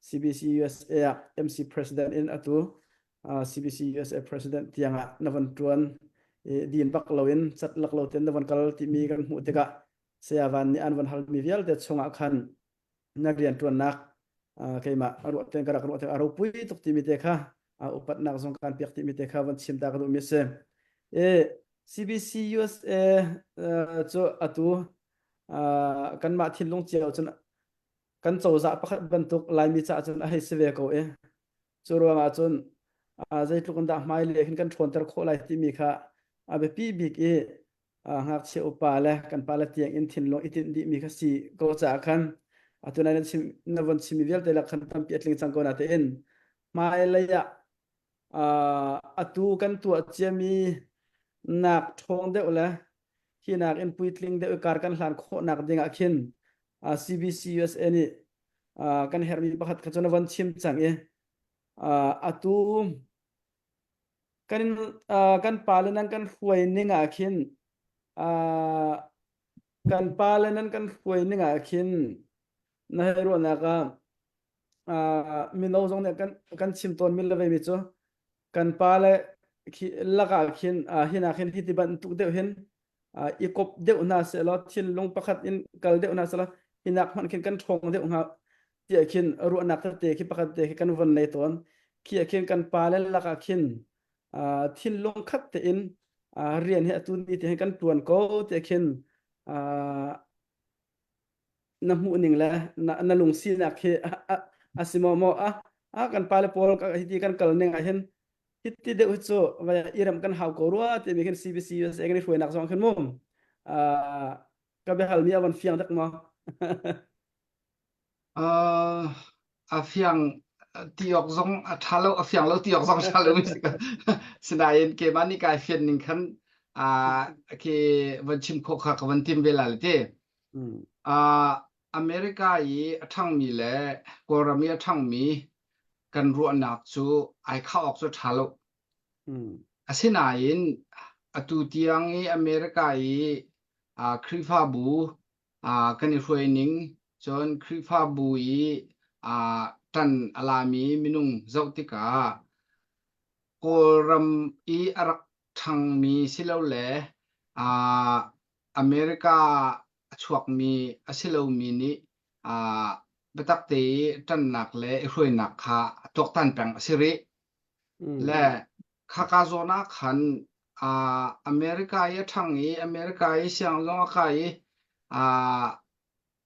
CBC USA ah MC President in atu CBC USA President tiangah na von ṭuan i din bak loin cat lak lo tein na von kal timi kan hmuh tikah Saya Van nih an von halmi vialte chungah khan na rianṭuannak keimah ruah tein ka rak ruah tikah a ropui tuk timi te kha upatnak zong kan pek timi te kha von chim ta ka duhmi a si. I CBC USA cu atu kanmah thinlung cio cun kan cozah pakhat bantuk Laimi caah cun a hei si ve ko i Cu ruangah cun zeitluk in dah hmailei hin kan ṭhawnter khawh lai timi kha a biapi bik i ngakchia upa le kan pale tiang in thinlung i tinh dihmi kha si ko caah khan atu nai na chim na von chimmi vialte lak khan tampi a tling cang ko natein hmailei ah atu kan tuah ciami nak ṭhawng deuh le hi nak in puitling deuh i kar kan hlan khawhnak ding ah khin CBC USA nih kan herhmi pakhat kha cu na von chim cang i atu kan kan pale nan kan hruai ning ah khin kan pale nan kan hruai ning ah khin na hei ruahnak ah mino zong nih kan kan chim tawn mi le ve mi cu kan pale khi lakah khin hin ah khin hi ti bantuk deuh hin i kop deuh hna sehlaw thinlung pakhat in kal deuh hna sehlaw hinak hmanh khin kan ṭhawng deuh hnga tiah khin ruahnak tete khi pakhat te khi kan von nei tawn khi ah khin kan pale lakah khin thinlung khat tein rian hi atu ni te hin kan ṭuan ko tiah khin na hmuh ning le na, na lungsinak hi a si maw maw a a kan pale pawl hiti kan kal ning ah hin hiti deuh hi cu vai iram kan hau ko rua timi khin CBC USA kan i hruainak zong khin mum ka biahal mi a van fiang dak maw Uh, a fiang ti awk zong a ṭha lo a fiang lo ti awk zong ṭha lo sinain keimah nih kai fian ning khan uh, khi van chim khawh kha ka van tim ve la le te uh, America i a ṭhangmi le Kawlram i a ṭhangmi kan ruahnak cu ai khah awk cu ṭha lo asinain atu tiang i America i uh, Khrihfabu kan i hruai ning cun Khrihfabu i ṭan a lami minung zoh tikah Kawlram i a rak ṭhangmi silole America a chuakmi a si lomi nih biatak te i ṭannak le i hruainak kha a tuaktan peng a si rih. Le khaka zawn ah khan America i a ṭhang i America i siang zong a kai i. Uh,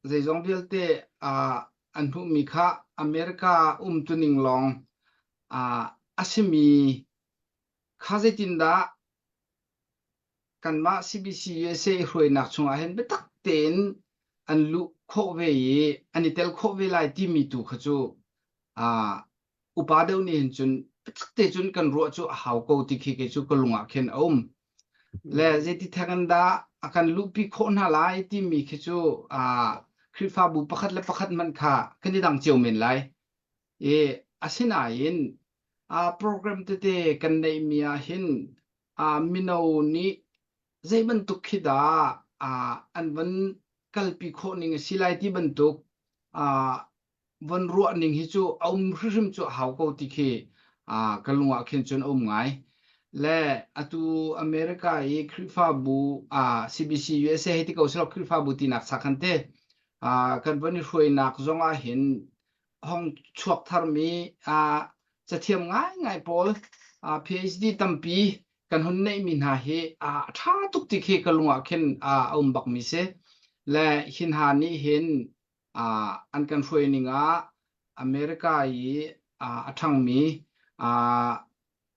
zeizong vialte uh, an hmuhmi kha America umtuning lawng uh, a simi kha zeitindah kanmah CBC USA hruainak chungah hin biatak tein an luh khawh ve i an i tel khawh ve lai timi tu kha cu uh, upa deuh nih hin cun biatak te cun kan ruah cu a hau ko ti khi kei cu ka lung ah khin a um. Le zeiti theng in dah a kan luhpi khawh hna lai timi khi cu uh, Khrihfabu pakhat le pakhat hmanh kha kan i dang cio men lai. I asinain uh, program tete kan neihmi ah hin uh, mino nih zei bantuk khi dah uh, an van kalpi khawh ning a si lai ti bantuk uh, von ruah ning hi cu a um hrimhrim cu a hau ko ti khi uh, ka lung ah khin cun a um ngai. Le atu America i Khrihfabu uh, CBC USA hei ti ko selaw Khrihfabu tinak sakhan te uh, kan von i hruainak zong ah hin hong chuak tharmi uh, cathiam ngaingai pawl uh, PhD tampi kan hun neihmi hna hi a ṭha tuk ti khi ka lung ah khin a um bakmi si. Le hin hna nih hin uh, an kan hruai ning ah America i uh, a ṭhangmi uh,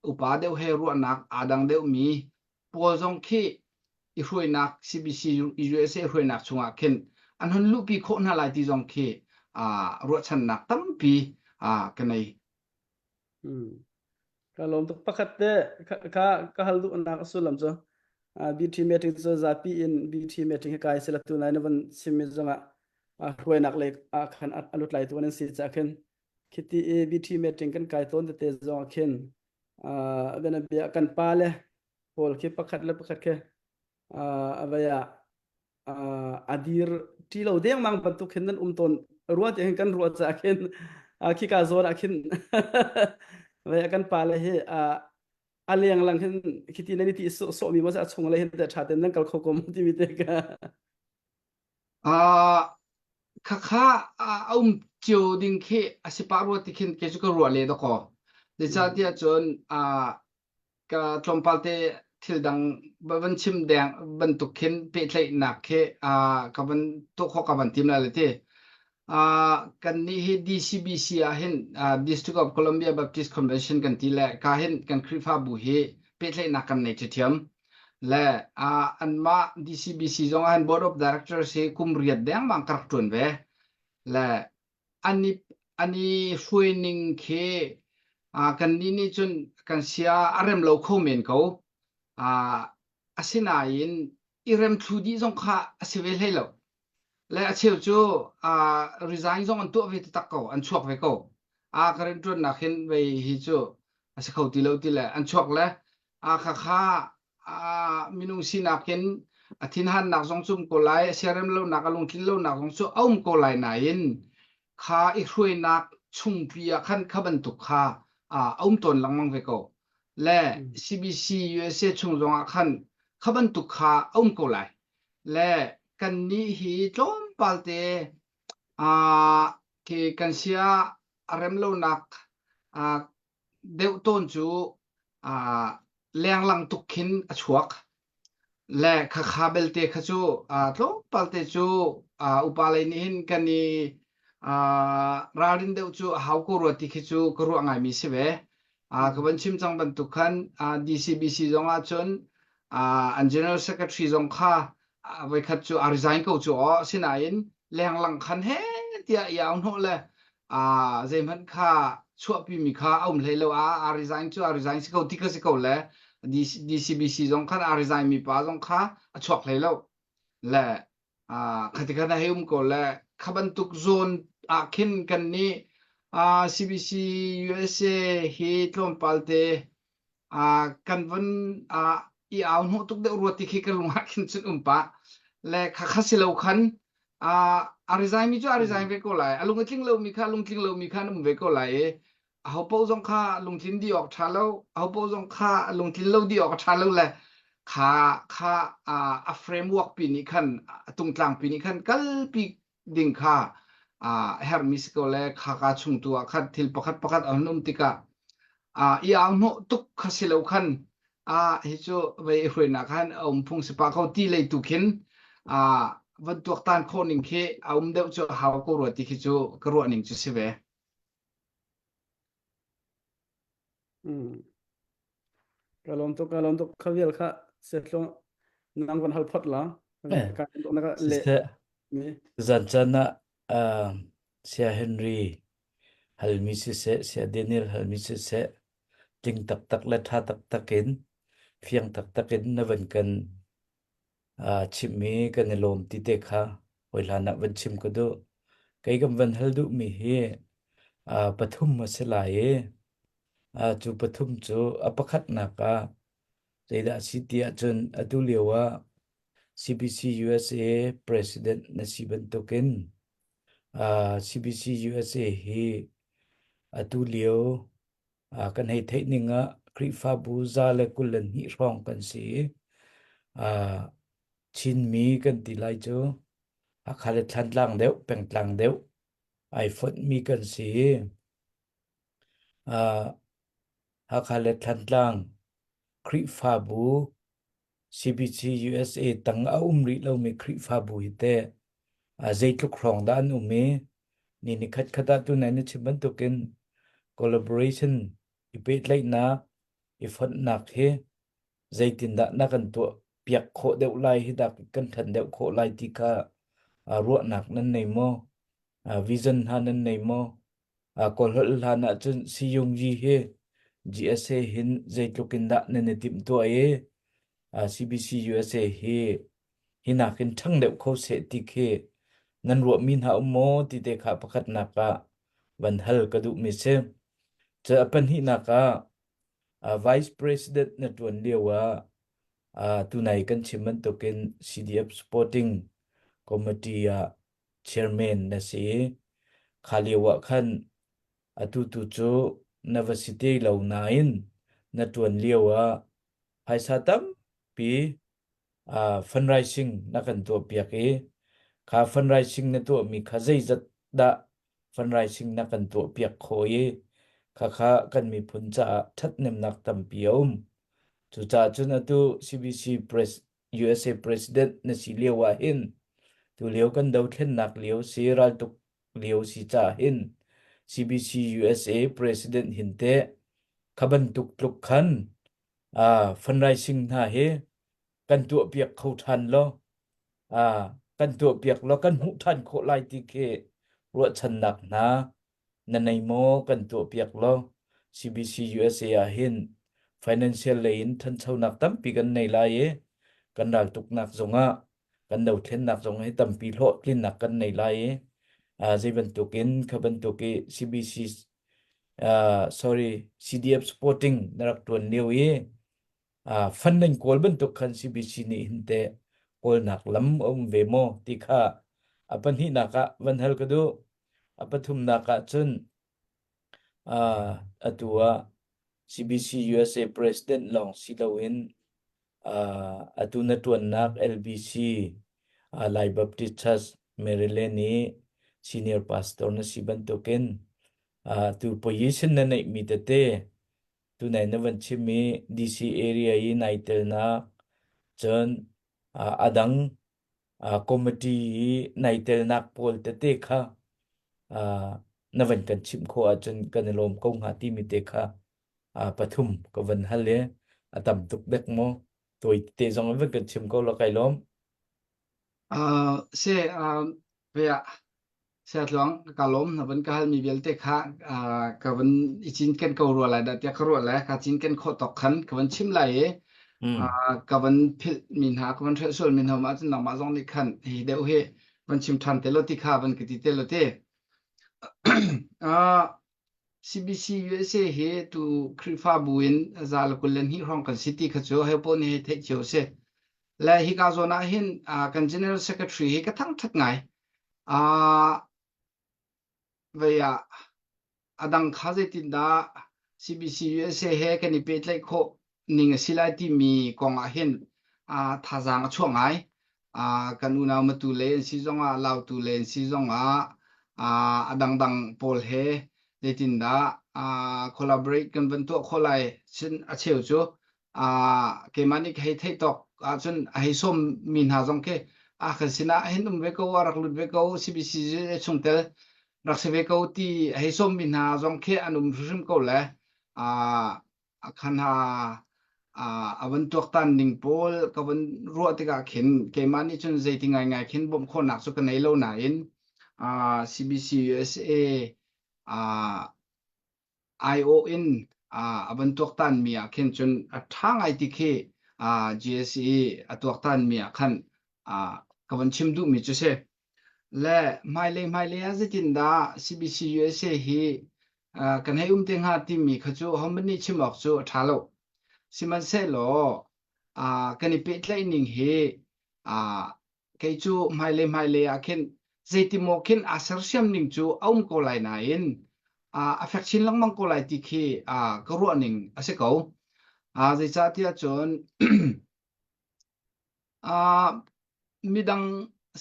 upa deuh he ruahnak aa dang deuhmi pawl zong khi i hruainak CBC USA hruainak chungah khin an hun luhpi khawh hna lai ti zong khi uh, ruahchannak tampi uh, ka nei. Hmm. Ka lawm tuk pakhat te ka ka hal duhnak a sullam cu BT meeting cu zapi in BT meeting hi kai sila tu nai na van chimmi zongah hruainak lei ah khan a lut lai tu an si ca khin khiti i BT meeting kan kai tawn tete zong khin bena bia kan pa le pawl khi pakhat le pakhat khi avaya a dir ṭi lo dengmang bantuk khin nan um tawn rua ti hin kan ruah caah khin khika zawn ah khin ve kan pa le hi a leng lang hin khiti nan i ti sawh mi mo a chung le hin te tha ten nan kal kho ko mo timi te ka khakha a um cio ding khi a si pah rua ti khin ke cu ka ruah le dakaw zeicahtiah cun ka tlawmpal te thil dang van chim deng bantuk khin pehtlaihnak khi ka van tuah khawh ka van tim lai le ti. Kan nih hi DCBC ah hin District of Columbia Baptist Convention kan ti le ka hin kan Khrihfabu hi pehtlaihnak kan nei ṭhiam. Le anmah DCBC zong ah hin Board of Directors hi kum riat dengmang ka rak ṭuan ve. Le an i an i hruaining khi kannih nih cun kan sia a rem lo kho men ko. Asinain i rem thlu dih zong kha a si ve hlei lo. Le a cheu cu resign zong an tuah ve taktak ko, an chuak ve ko. Ka rianṭuannak hin vei hi cu a si kho ti lo ti le an chuak le khakha minung sinak in a thinhannak zong cu um ko lai, a siarem lonak, a lungtlin lonak zong cu a um ko lai nain kha i hruainak chungpi ah khan kha bantuk kha a um tawn lengmang ve ko. Le CBC USA chung zong ah khan kha bantuk kha a um ko lai. Le kannih hi tlawmpal te khi kan sia a rem lonak deuh tawn cu lenglang tuk khin a chuak. Le khakha belte kha cu tlawmpal te cu upa lei nih hin kan i ralrin deuh cu a hau ko rua ti khi cu ka ruah ngaimi si ve. Ka van chim cang bantuk khan DCBC zong ah cun an General Secretary zong kha voikhat cu a resign ko cu aw sinain lenglang khan he tiah i au hnawh le zeihmanh kha chuahpi mi kha a um hlei lo a a resign cu a resign si ko ti kha si ko le DCBC zong khan a resign mi pa zong kha a chuak hlei lo le khati khan a hei um ko le kha bantuk zone ah khin kan nih CBC USA hi tlawmpal te kan von i au hnawh tuk deuh rua ti khi ka lung ah khin cun um pah le kha kha si lo khan a resign mi cu a resign ve ko lai a lung a tling lomi kha lungtling lomi kha an um ve ko lai i aho paoh zong kha lungtlin dih awk ṭha lo aho paoh zong kha lungtlin lo dih awk a ṭha lo le kha kha a framework pi nih khan a tungtlang pi nih khan kalpi ding kha a herhmi si ko le kha ka chung tu ah khan thil pakhat pakhat a hun um tikah i au hnawh tuk kha si lo khan a hi cu vei i hruainak khan a um phung si pa ko ti lei tu khin a. van tuaktan khawh ning khi a um deuh cu a hau ko rua ti khi cu ka ruah ning cu si ve. Mm. Ka lawm tuk ka lawm tuk kha vial kha setlung nang van hal phot la. Eh, Ka na ka le siseh mi. zan caan ah uh, Sia Henry halmi siseh, Sia Daniel halmi siseh, tling taktak le ṭha taktak in, fiang taktak in na van kan uh, chimhmi kan i lawm ti te kha hawi hlan ah van chim ka duh. Kei kan van hal duhmi hi uh, pathum a si lai i uh, cu pathum cu a pakhatnak ah zeidah a si ti ahcun atu lio ah CBC USA President na si bantukin uh, CBC USA hi atu lio uh, kan hei theih ning ah Khrihfabu 122 hrawng kan si. Uh, Chinmi kan ti lai cu Hakha le Thlantlang deuh, pengtlang deuh ai fonhmi kan si. Uh, Hakha le Thlantlang Khrihfabu CBC USA tang a um rih lomi Khrihfabu hi teh zeitluk hrawng dah an um i ni ni khat khat ah tunai na chim bantukin collaboration i pehtlaihnak i fonhnak hi zeitindah na kan tuah piak khawh deuh lai hi dah kan ṭhan deuh khawh lai ti kha ruahnak nan nei maw? Vision hna nan nei maw? Kawlholh hlan ahcun Siyungyi hi GSA hin zeitluk in dah nan i timhtuah i CBC USA hi hi nakin ṭhang deuh kho seh ti khi nan ruahmi hna um maw ti te kha pakhatnak ah van hal ka duhmi si. Cu a pahnihnak ah Vice President na ṭuan lio ah tunai kan chim bantukin CDF Supporting Committee ah chairman na si i kha lio ah khan atu tu cu na va si te lo nain na ṭuan lio ah phaisa tampi uh, fundraising na kan tuahpiak i kha fundraising na tuahmi kha zeizat dah fundraising na kan tuahpiak khawh i khakha kan miphun caah ṭhathnemnak tampi a um. Cucaah cun atu CBC Press USA President na si lio ah hin tu lio kan dothlennak lio si raltuk lio si caah hin CBC USA President hin teh kha bantuk tluk khan uh, fundraising hna hi kan tuahpiak kho ṭhan lo uh, kan tuahpiak lo kan hmuh ṭhan khawh lai ti khi ruahchannak hna na nei maw kan tuahpiak law CBC USA ah hin financial lei in ṭhanchonak tampi kan nei lai i kan raltuknak zongah kan dothlennak zong hi tampi hlawhtlinnak kan nei lai i uh, zei bantukin kha bantuk i CBC uh, sorry CDF supporting na rak ṭuan lio i uh, fund nan kawl bantuk khan CBC nih hin teh kawlnak lam a um ve maw ti kha a pahnihnak ah van hal ka duh. A pathumnak ah cun uh, atu ah CBC USA President lawng si loin uh, atu na ṭuannak LBC uh, Lai Baptist Church Maryland i senior pastor na si bantukin uh, tu position na neihmi tete tunai na van chim i DC area i nai telnak cun a dang committee i nai telnak pawl tete kha na van kan chimh khawh ahcun kan i lawm ko hnga timi te kha pathum ka van hal i a tam tuk dek maw tawi te zong in van kan chim ko la kai lawm. Uh, se uh, Saya Tluang, ka lawm na van ka halmi vialte kha ka van i cinken ko rua lai dah tiah ka ruah le ka cinken khawh tawk khan ka van chim lai i ka van philh mi hna ka van hrelh sual mi hna ma cun nangmah zong nih khan hi deuh hi van chim ṭhan te lo ti kha van ka ti te lo te. CBC USA hi tu Khrihfabu in za le 22 hrawng kan si ti kha cu hei pawl nih hei theih cio si. Le hika zawn ah hin kan General Secretary hi ka thangṭhat ngai. Vei ah a dang kha zeitindah CBC USA he kan i pehtlaih khawh ning a si lai timi kong ah hin thazaang a chuah ngai. Kan unau Matu le an si zongah Lautu le an si zongah a dangdang pawl he zeitindah collaborate kan van tuah khawh lai sin a cheu cu keimah nih ka hei theih tawk ahcun a hei sawm mi hna zong khi. A kan sinah hin um ve ko, a rak lut ve ko, CBC chungtel rak si ve ko ti a hei sawmmi hna zong khi an um hrimhrim ko le khan a van tuaktan ning pawl ka van ruah tikah khin keimah nih cun zeiti ngaingai khin bawmh khawhnak cu ka nei lo nain CBC USA aiawh in a van tuaktanmi ah khin cun a ṭha ngai ti khi GSE a tuaktanmi ah khan ka van chim duhmi cu si. Le hmailei hmailei ah zeitindah CBC USA hi kan hei um te hnga timi kha cu hohmanh nih chim awk cu a ṭha lo. Sihmanhsehlaw kan i pehtlaih ning hi kei cu hmailei hmailei ah khin zeitimaw khin aa sersiam ning cu a um ko lai nain a fek chin lengmang ko lai ti khi ka ruah ning a si ko. Zeicahtiah cun midang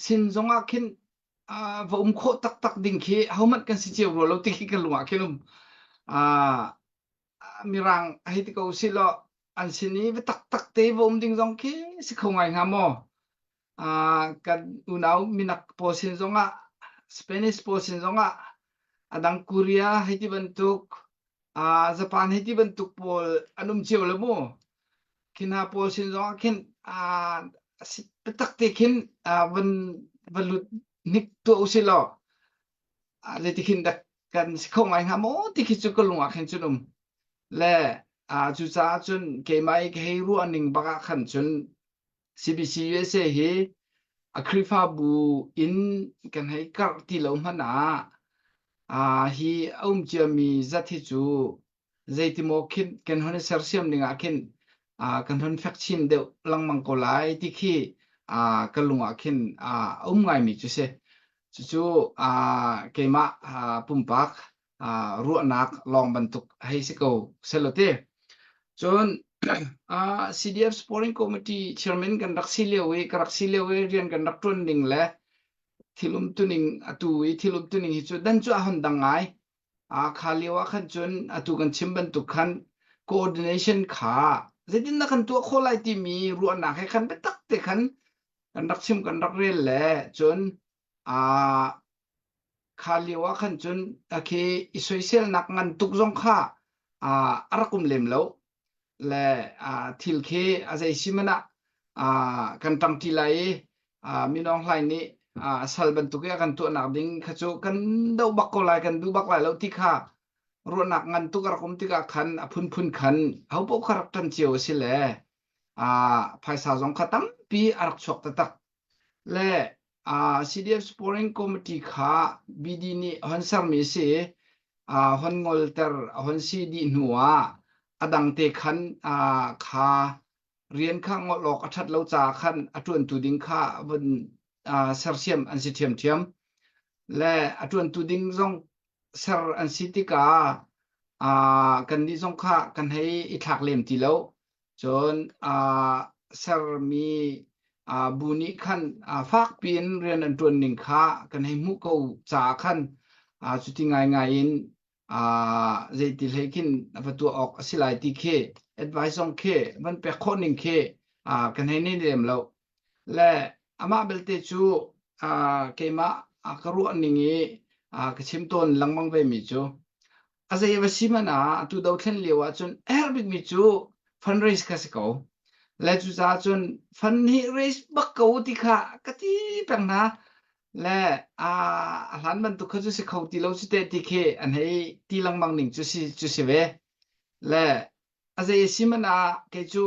sin zongah khin va um khawh taktak ding khi ahohmanh kan si cio rua lo ti khi ka lung ah khin um. Mirang hei ti ko usih law an sin i va taktak te va um ding zong khi si kho ngai hnga maw? Kan unau minak pawl sin zongah Spanish pawl sin zongah a dang Korea hei ti bantuk Japan hei ti bantuk pawl an um cio lo mu. Khi hna pawl sin zongah khin biatak te khin van va lut hnik tuah usih law zeiti khin dak kan si kho ngai hnga maw ti khi cu ka lung ah khin cun um. Le cucaah cun keimah i ka hei ruah ning bak ah khan cun CBC USA hi a Khrihfabu in kan hei karh ti lo hmanh ah hi a um ciami zat hi cu zeitimaw khin kan hon i sersiam ning ah khin kan hon fek chin deuh lengmang ko lai ti khi ka lung ah khin a um ngaimi cu si. Cucu keimah pumpak ruahnak lawng bantuk hei si ko selaw ti. Cun CDF Supporting Committee chairman kan rak si lio i ka rak si lio i rian kan rak ṭuan ning le thil umtuning atu i thil umtuning hi cu dan cu a hon dang ngai. Kha lio ah khan cun atu kan chim bantuk khan coordination kha zeitindah kan tuah khawh lai timi ruahnak he khan biatak te khan kan rak chim kan rak rel le cun kha lio ah khan cun khi i soiselnak ngan tuk zong kha a rak um lem lo le thil khi a zei si hmanh ah kan ṭangṭi lai i Min Aung Hlaing nih sal bantuk i a kan tuahnak ding kha cu kan doh bak ko lai kan duh bak lai lo ti kha ruahnak ngan tuk a rak um tikah khan a phunphun khan hopaoh kha rak ṭan cio a si le phaisa zong kha tampi a rak chuak taktak. Le CDF Supporting Committee kha BD nih hon sermi a si i hon ngolter a hon si dih hnu ah a dang te khan kha rian kha ngol awk a ṭhat lo caah khan a ṭuantu ding kha vun sersiam an si ṭhiamṭhiam. Le a ṭuantu ding zong ser an si tikah kannih zong kha kan hei i thlak lem ti lo. Cun sermi bu nih khan fakpi in rian an ṭuan ning kha kan hei hmuh ko caah khan cuti ngaingai in zeiti hlei khin va tuah awk a si lai ti khi advice zong khi van pek khawh ning khi kan hei nei lem lo. Le amah belte cu keimah ka ruah ning i ka chim tawn lengmang ve mi cu a zei va si hmanh ah atu dothlen lio ahcun a herh bikmi cu fundraise kha si ko. Le cucaah cun fund hi raise bak ko ti kha ka ti peng hna. Le a hlan bantuk kha cu si kho ti lo cu teh ti khi an hei ti lengmang ning cu si cu si ve. Le a zei a si hmanh ah kei cu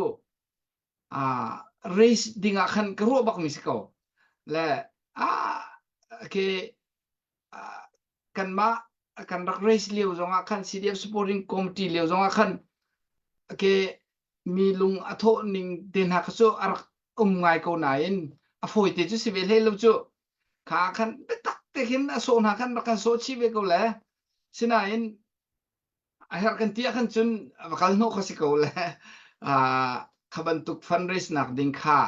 race ding ah khan ka ruah bakmi si ko. Le ah ke kanmah kan rak race lio zongah khan CDF supporting committee lio zongah khan ke mi lung a thawh ning te hna kha cu a rak um ngai ko nain a fawi te cu si ve hlei lo cu kha khan biatak te khin a sawh hna khan rak kan sawh chih ve ko le sinain a herh kan ti ah khan cun va kal hnawh kha si ko le kha bantuk fundraise nak ding kha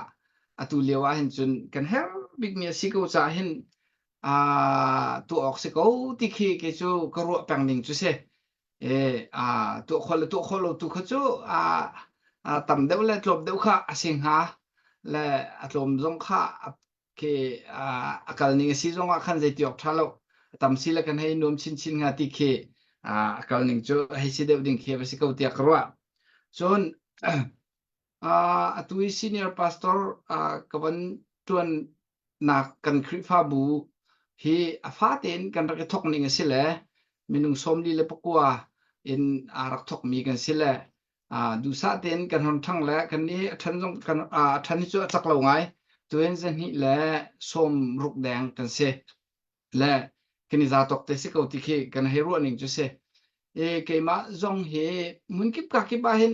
atu lio ah hin cun kan herh bikmi a si ko caah hin tuah awk si ko ti khi kei cu ka ruah peng ning cu si. E tuah khawh le tuah khawh lo tu kha cu tam deuh le tlawm deuh kha a si hnga le a tlawm zong kha. Khi a kal ning a si zong ah khan zeiti awk ṭha lo. A tam si le kan hei nuam chinchin hnga ti khi a kal ning cu hei si deuh ding khi va si ko tiah ka ruah. Cun atu i senior pastor ka van ṭuannak kan Khrihfabu hi a fate in kan rak i thawk ning a si le minung 49 in aa rak thawkmi kan si le duhsah tein kan hon ṭhang le kan nih a ṭhan zong kan a ṭhan hi cu a cak lo ngai. Tuin zahnih le 60 deng kan si. Le kan i za tawk te si ko ti khi kan hei ruah ning cu si. E keimah zong hi hmunkip ka kip ah hin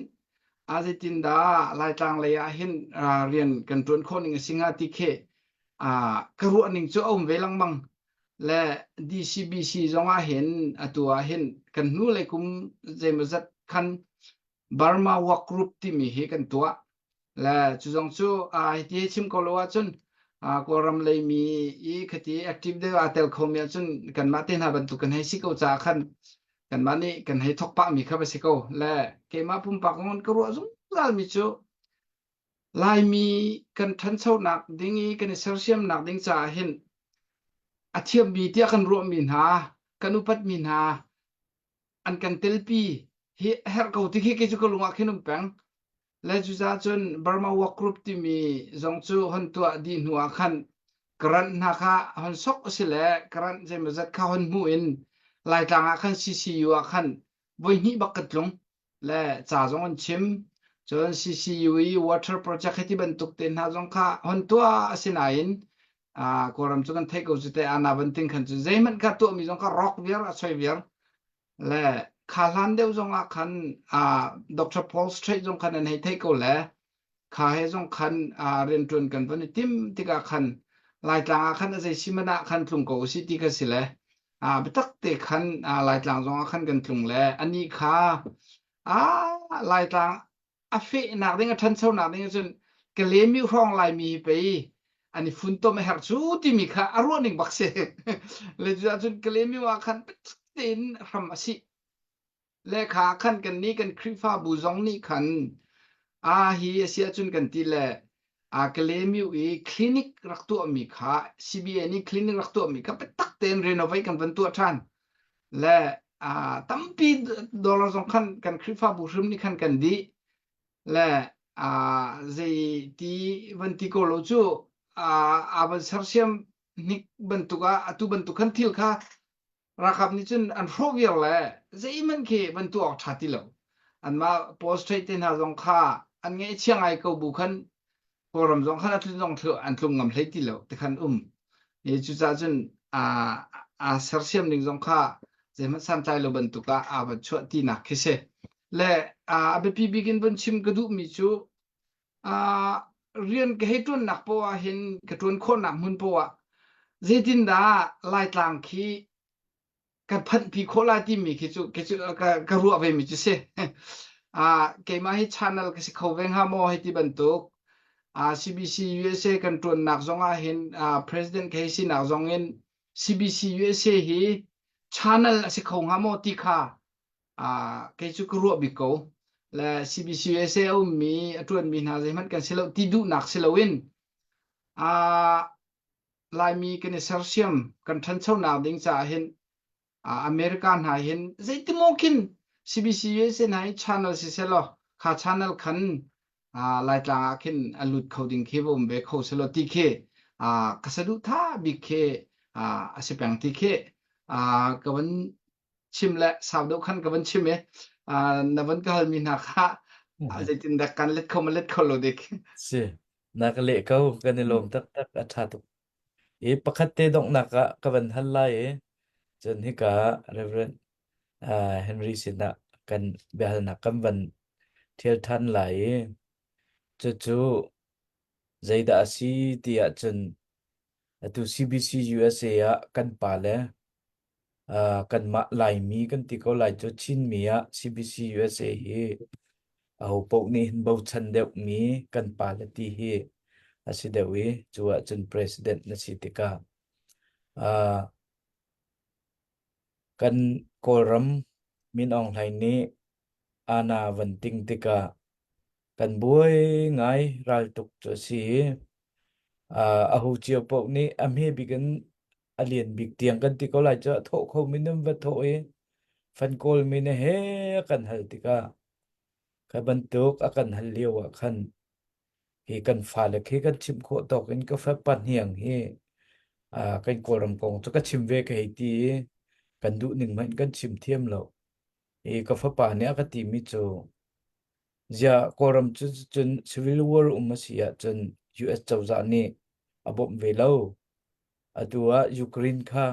a zeitin dah Laitlang lei ah hin rian kan ṭuan khawh ning a si hnga ti khi ka ruah ning cu a um ve lengmang. Le DCBC zong ah hin atu ah hin kan hnu lei kum zeimawzat khan Burma Work Group timi hi kan tuah. Le cu zong cu hiti hi chim ko lo ahcun Kawlram lei mi i khati active deuh aa tel khomi ahcun kanmah te hna bantuk kan hei si ko caah khan kanmah nih kan hei thawk pahmi kha va si ko. Le keimah pumpak zong ka ruah zungzal mi cu Laimi kan ṭhanchonak ding i kan i sersiamnak ding caah hin a thiammi tiah kan ruahmi hna, kan upatmi hna an kan telpi hi a herh ko ti khi kei cu ka lung ah khin um peng. Le cucaah cun Burma Work Group timi zong cu hon tuah dih hnu ah khan grant hna kha hon sok a si le grant zeimawzat kha hon hmuh in Laitlang ah khan CCU ah khan voihnih bak ka tlung. Le ca zong an chim. Cun CCU i water project hi ti bantuk te hna zong kha hon tuah a si nain Kawlram cu kan theih ko cu te ana banting khan cu zeihmanh kha tuahmi zong kha rock viar a choi viar le kha hlan deuh zong ah khan Dr. Paul Strait zong khan an hei theih ko le kha he zong khan rianṭuan kan van i tim tikah khan Laitlang ah khan a zei si man ah khan tlung ko usih ti kha si le biatak te khan Laitlang zong ah khan kan tlung le anih kha Laitlang a fehnak ding a ṭhanchonak ding cun Kalemi hrawng Laimi hi pei an i funtom a herh cu timi kha a ruah ning bak si le cucun Kalemi ah khan biatak tein hram a sih Le kha khan kannih kan Khrihfabu zong nih khan aa hi a si ahcun kan ti le aa Kalemiu i clinic rak tuahmi kha CBA nih clinic rak tuahmi kha biatak tein renovate kan van tuah ṭhan. Le aa tampi dollar zong khan kan Khrihfabu hrim nih khan kan dih. Le aa zei ti van ti ko lo cu aa aa van sersiam hnik bantuk ah atu bantuk khan thil kha Ralkap nih cun an hrawh viar le zeihmanh khi van tuah awk ṭha ti lo. Anmah postrate te hna zong kha an ngaihchia ngai ko bu khan Kawlram zong khan a tlun zong an tlung ngam hlei ti lo ti khan um. I cucaah cun aa sersiam ning zong kha zeihmanh santlai lo bantuk ah aa van chuah tinak khi si. Le a biapi bik in vun chim ka duhmi cu rian ka hei ṭuannak poah ah hin ka ṭuan khawhnak hmun poah ah zeitindah Laitlang khi kan phanhpi khawh lai timi khi cu khi cu ka, ka ruah ve mi cu si. uh, keimah hi channel ka si kho ve hnga maw hei ti bantuk uh, CBC USA kan ṭuannak zong ah hin uh, president ka hei sinak zong in CBC USA hi channel a si kho hnga maw ti kha kei cu ka ruah bik ko. Le CBCUSA a ummi a ṭuanmi hna zeihmanh kan si lo ti duhnak si loin Laimi kan i sersiam kan ṭhanchonak ding caah hin America hna hin zeitimaw khin CBCUSA hna hi channel siseh law kha channel khan Laitlang ah khin a lut kho ding khi va um ve kho selaw ti khi ka saduhthah bik khi a si peng ti khi ka van chim le sau deuh khan ka van chim i na van ka halmi hna kha zeitindah kan let kho ma let kho lo dik. Si, na ka leh ko, kan i lawm taktak, a ṭha tuk. I pakhat te donghnak ah ka van hal lai i cun hika Reverend uh, Henry sinah kan biahalnak kan van ṭhial ṭhan lai i cucu zeidah a si ti ahcun atu CBC USA ah kan pale Uh, kanmah Laimi kan ti ko lai cu Chinmi ah CBC USA hi aho paoh nih hin bochan deuhmi kan pale ti hi a si deuh i cu ahcun president na si tikah uh, kan Kawlram Min Aung Hlaing nih ana van ting tikah kan buai ngai raltuk cu a si i. Uh, a hu cio paoh nih a hme bik in a lian bik tiang kan ti ko lai cu a thawh kho mi nan va thawh i fan kawl mi na he a kan hal tikah kha bantuk a kan hal lio ah khan hi kan fale khi kan chimh khawh tawk in ka fapa hniang hi uh, kan Kawlram kong cu ka chim ve ka hei ti i kan duh ning hmanh kan chim thiam lo. I ka fapa nih a ka timi cu ziah Kawlram cu cun civil war um a si ahcun US cozah nih a bawmh ve lo. Atu ah Ukraine kha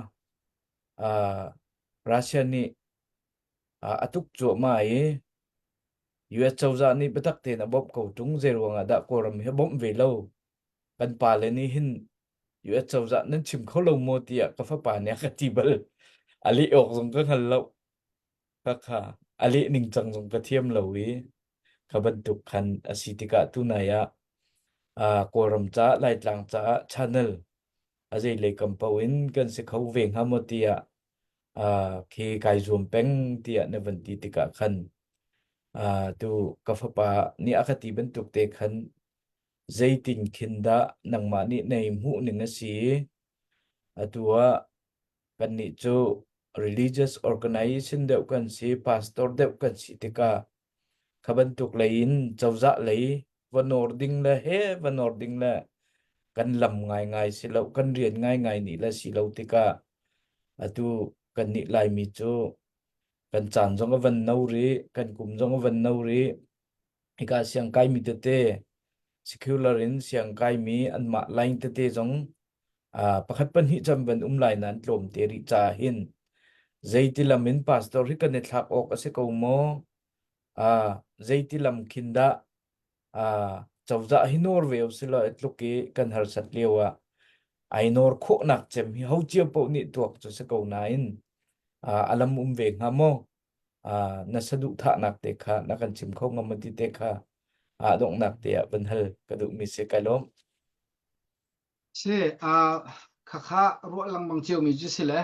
uh, Russia nih uh, a tuk cuahmah i US cozah nih biatak tein a bawmh ko ṭung zei ruangah dah Kawlram hi a bawmh ve lo. Kan pale nih hin US cozah nan chim kho lo maw tiah ka fapa nih a ka ti bal. A leh awk zong ka hngal lo. Khakha a leh ningcang zong ka thiam lo i kha bantuk khan a si tikah tunai ah uh, Kawlram caah Laitlang caah channel a zeilei kam paoh in kan si kho ve hnga maw tiah uh, khi kai zuam peng tiah na van ti tikah khan uh, tu ka fapa nih a ka ti bantuk te khan zeitin khin dah nangmah nih nei hmuh ning a si atu ah kannih cu religious organization deuh kan si pastor deuh kan si tikah kha bantuk lei in cozah lei va nawr ding le he va nawr ding le kan lam ngaingai si lo kan rian ngaingai nih le si lo tikah atu kannih Laimi cu kan caan zong a van no rih kan kum zong a van no rih hika siang kaimi tete secular in siang kaimi anmah line tete zong uh, pakhat pahnih cam van um lai nan tlawm te rih ca hin zeiti lam in pastor hi kan i thlak awk a si ko maw uh, zeiti lam khin dah uh, cozah hi nawr ve usilo tluk i kan harsat lio ah ai nawr khawhnak cem hi ho cio paoh nih tuak cu si ko nain uh, alam um ve hnga maw uh, na saduhthahnak te kha na kan chim kho ngam ti te kha a donghnak te ah van hal ka duhmi si kai lawm. Si, uh, khakha ruah lengmang ciomi cu si le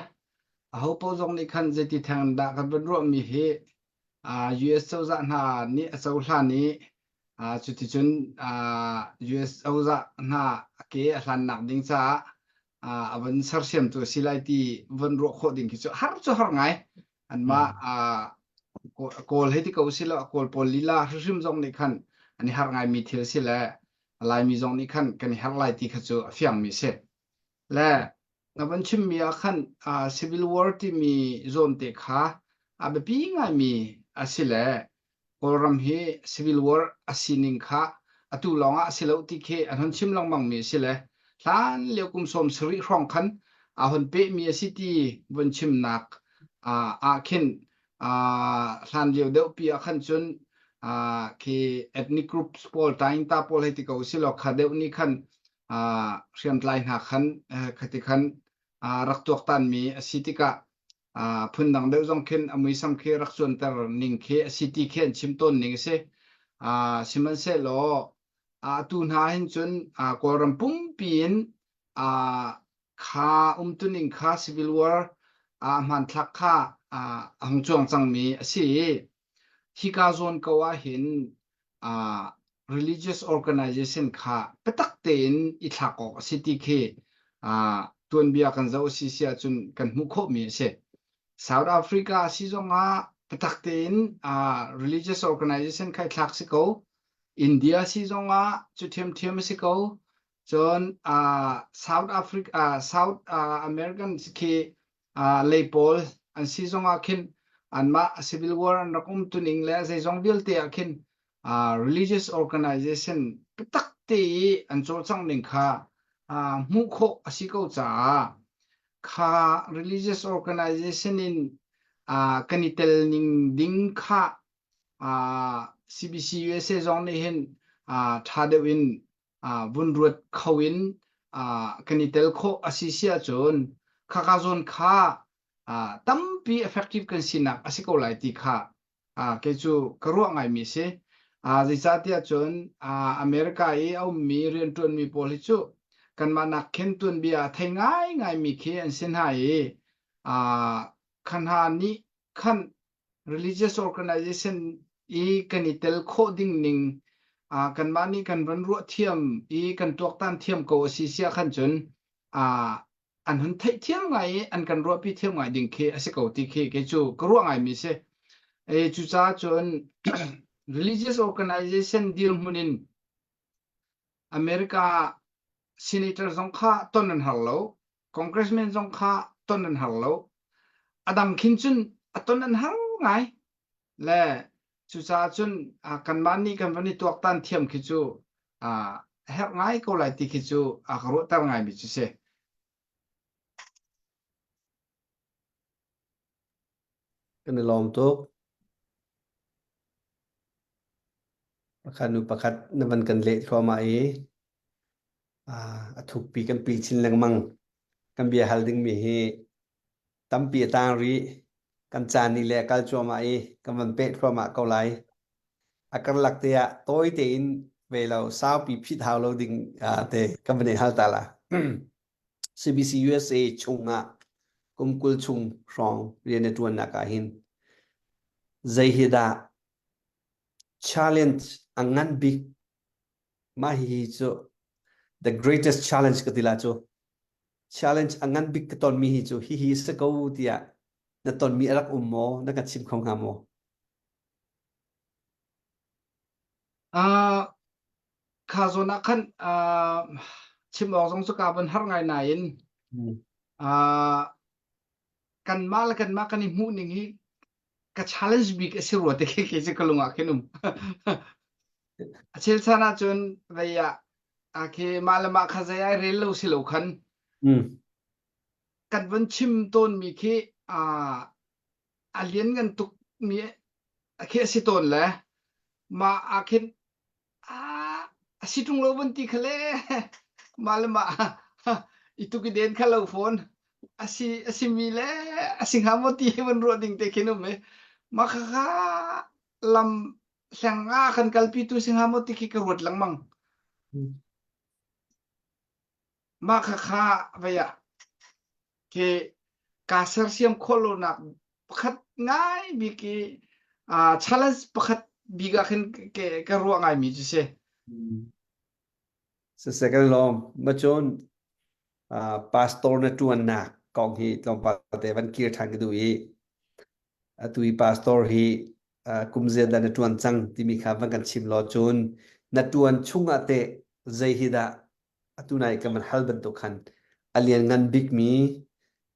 aho paoh zong nih khan zeiti theng dah kan van ruahmi hi uh, US cozah hna nih a cohlan i uh, cuticun uh, US cozah hna a ke a hlannak ding caah uh, a van sersiamtu a si lai ti van ruah khawh ding khi cu har cu har ngai. Anmah uh, Kawl hei ti ko si lo Kawl pawl lila hrimhrim zong nih khan an i harh ngaimi thil si le Laimi zong nih khan kan i harh lai ti kha cu a fiangmi si. Le na van chimmi ah khan uh, civil war timi zawn te kha a biapi ngaimi a si le Kawlram hi civil war a sining kha atu lawng ah a si lo ti khi an hon chim lengmangmi a si le hlan lio kum 70 hrawng khan a hon pehmi a si ti von chimnak uh, ah khin uh, hlan lio deuh pi ah khan cun uh, khi ethnic groups pawl taingta pawl hei ti ko si law kha deuh nih khan uh, hriamtlai hna khan uh, khati khan uh, rak tuaktanmi a si tikah uh, phundang deuh zong khin a muisam khi rak cuanter ning khi a si ti khi an chim tawn ning a si. Uh, sihmanhsehlaw atu hna hin cun uh, Kawlram pumpi in uh, kha umtuning kha civil war uh, hmanthlak kha uh, a hung cuang cangmi a si i hika zawn ko ah hin uh, religious organization kha biatak tein i thlak awk a si ti khi uh, tuanbia kan zoh a si si ahcun kan hmuh khawhmi a si. South Africa a si zongah biatak tein uh, religious organization kha i thlak si ko. India si zongah cu ṭhiamṭhiam a si ko. Cun uh, South Africa, uh, South uh, American khi uh, lei pawl an si zongah khin anmah civil war an rak um tuning le zeizong vialte ah khin uh, religious organization biatak te i an cawlcangh ning kha uh, hmuh khawh a si ko caah kha religious organization in uh, kan i tel ning ding kha uh, CBC USA zong nih hin uh, ṭha deuh in uh, vun ruat kho in uh, kan i tel khawh a si si ahcun khaka zawn kha uh, tampi effective kan sinak a si ko lai ti kha uh, kei cu ka ruah ngaimi si. Uh, zeicahtiah cun uh, America i a ummi rianṭuanmi pawl hi cu kanmah nak khin tuanbia a thei ngaingaimi khi an si hna i uh, kha hna nih khan religious organization i kan i tel khawh ding ning. Uh, kanmah nih kan van ruah thiam i kan tuaktan thiam ko a si sia khan cun uh, an hun theih thiam ngai i an kan ruahpi thiam ngai ding khi a si ko ti khi kei cu ka ruah ngaimi si. E, cucaah cun religious organization dirhmun in America senator zong kha ton an har lo, congressman zong kha ton an har lo. A dang khin cun a ton an har ngai. Le cucaah cun kanmah nih kan van i tuaktan thiam khi cu a herh ngai ko lai ti khi cu a ka ruahter ngaimi cu si. Kan i lawm tuk. Pakhat nu pakhat na van kan leh thluahmah i a thukpi kan pil chin lengmang. Kan bia hal dingmi hi tampi a tang rih. Kan caan nih le a kal cuahmah i kan van peh thluahmah ko lai. A karlak te ah tawi tein ve lo saupi phit hau lo ding te kan van i hal ta la. CBC USA chungah kum 20 chung hrawng rian na ṭuannak ah hin zei hi dah challenge a ngan bik mah hihi cu the greatest challenge ka ti la cu challenge a ngan bik ka tonmi hi cu hihi si ko tiah na tonmi a rak um maw na kan chim kho hnga maw Uh, kha zawn ah khan uh, chim awk zong cu ka van har ngai nain uh, kanmah le kanmah kan i hmuh ning hi ka challenge bik a si rua te khi kei cu ka lung ah khin um a chel chan ah cun vei ah a khi mah le mah kha zei ai rel lo si lo khan kan van chim tawn mi khi a a lian ngan tuk mi a khi a si tawn le mah ah khin a si ṭung lo van ti kha le mah le mah i tuk i den kha lo fawn a si a si mi le a si hnga maw ti hi van ruah ding te khin um i mah kha kha lam hleng ah kan kalpi tu si hnga maw ti khi ka ruat lengmang mah kha kha vei ah khi kaa sersiam khawh lonak pakhat ngai bik i uh, challenge pakhat bik ah khin ka ruah ngaimi cu si. Siseh kan lawm. Macun uh, pastor na ṭuannak kong hi tlawmpal te van kir ṭhan ka duh i atu i pastor hi uh, kum zeat dah na ṭuan cang timi kha van kan chim law cun na ṭuan chung ah teh zei hi dah atu nai kan van hal bantuk khan a lianngan bikmi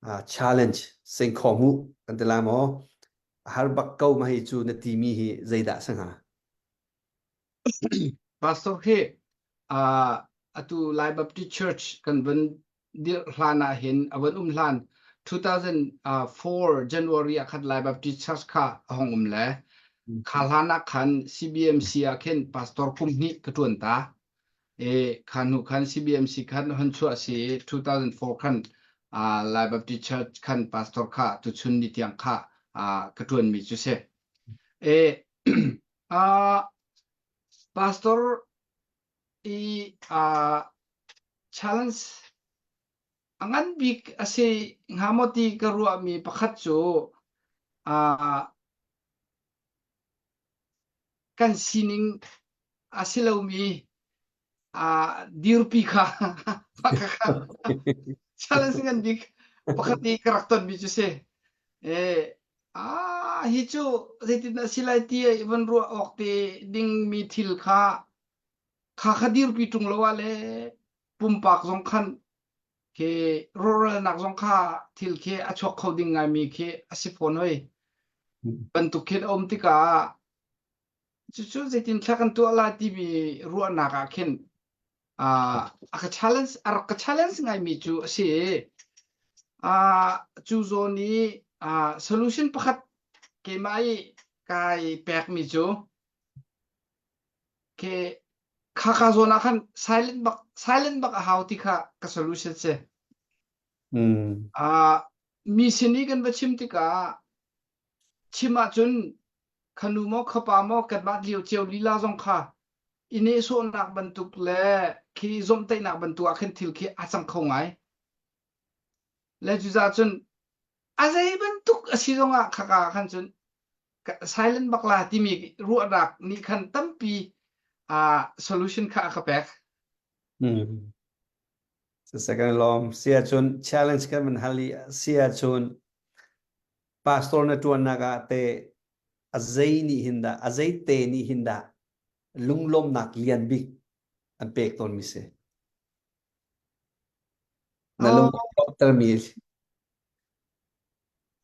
uh, challenge sengkhaw mu kan ti la maw a har bak ko ma hi cu na timi hi zeidah si hnga Pastor khi uh, atu Lai Baptist Church kan van dirh hlan ah hin a van um hlan 2004 January ah khan Lai Baptist Church kha a hong um le kha hlan ah khan CBMC ah khin pastor kum hnih ka tuan ta E kha hnu khan CBMC khan hon chuah si i 2004 khan uh, Lai Baptist Church khan pastor kha tuchun ni tiang kha uh, ka ṭuanmi cu si. E uh, pastor i uh, challenge a ngan bik a si hnga maw ti ka ruahmi pakhat cu uh, kan sining a si lomi uh, dirpi kha challenge ngan bik pakhat i ka rak tonmi cu si e ah hi cu zeitin a si lai ti i van ruah awk te dingmi thil kha kha kha dirpi ṭung lo ah le pumpak zong khan khi rawhralnak zong kha thil khi a chuak kho ding ngaimi khi a si fawn hoi bantuk khin a um tikah cucu zeitin thla kan tuah lai timi ruahnak ah khin a ka challenge a rak ka challenge ngaimi cu a si uh, cu zawn i uh, solution pakhat keimah i kai pekmi cu ke kha ka zawn ah khan silent bak silent bak a hau ti kha ka solution si Mm. uh, mi sin i kan va chim tikah chim ahcun khanu maw khapa maw kanmah lio cio lila zong kha i nehsawhnak bantuk le khi zawmhtaihnak bantuk ah khin thil khi a cang kho ngai le cucaah cun a zei bantuk a si zongah khaka khan cun silent bak la timi ruahnak nih khan tampi Uh, solution kha a ka pek. Mm. Second lawm si ahcun challenge kan van hal i si ahcun pastor na ṭuannak ah te a zei nih hin dah a zei te nih hin dah lunglawmnak lian bik an pek tawn mi si na lung lawmhtermi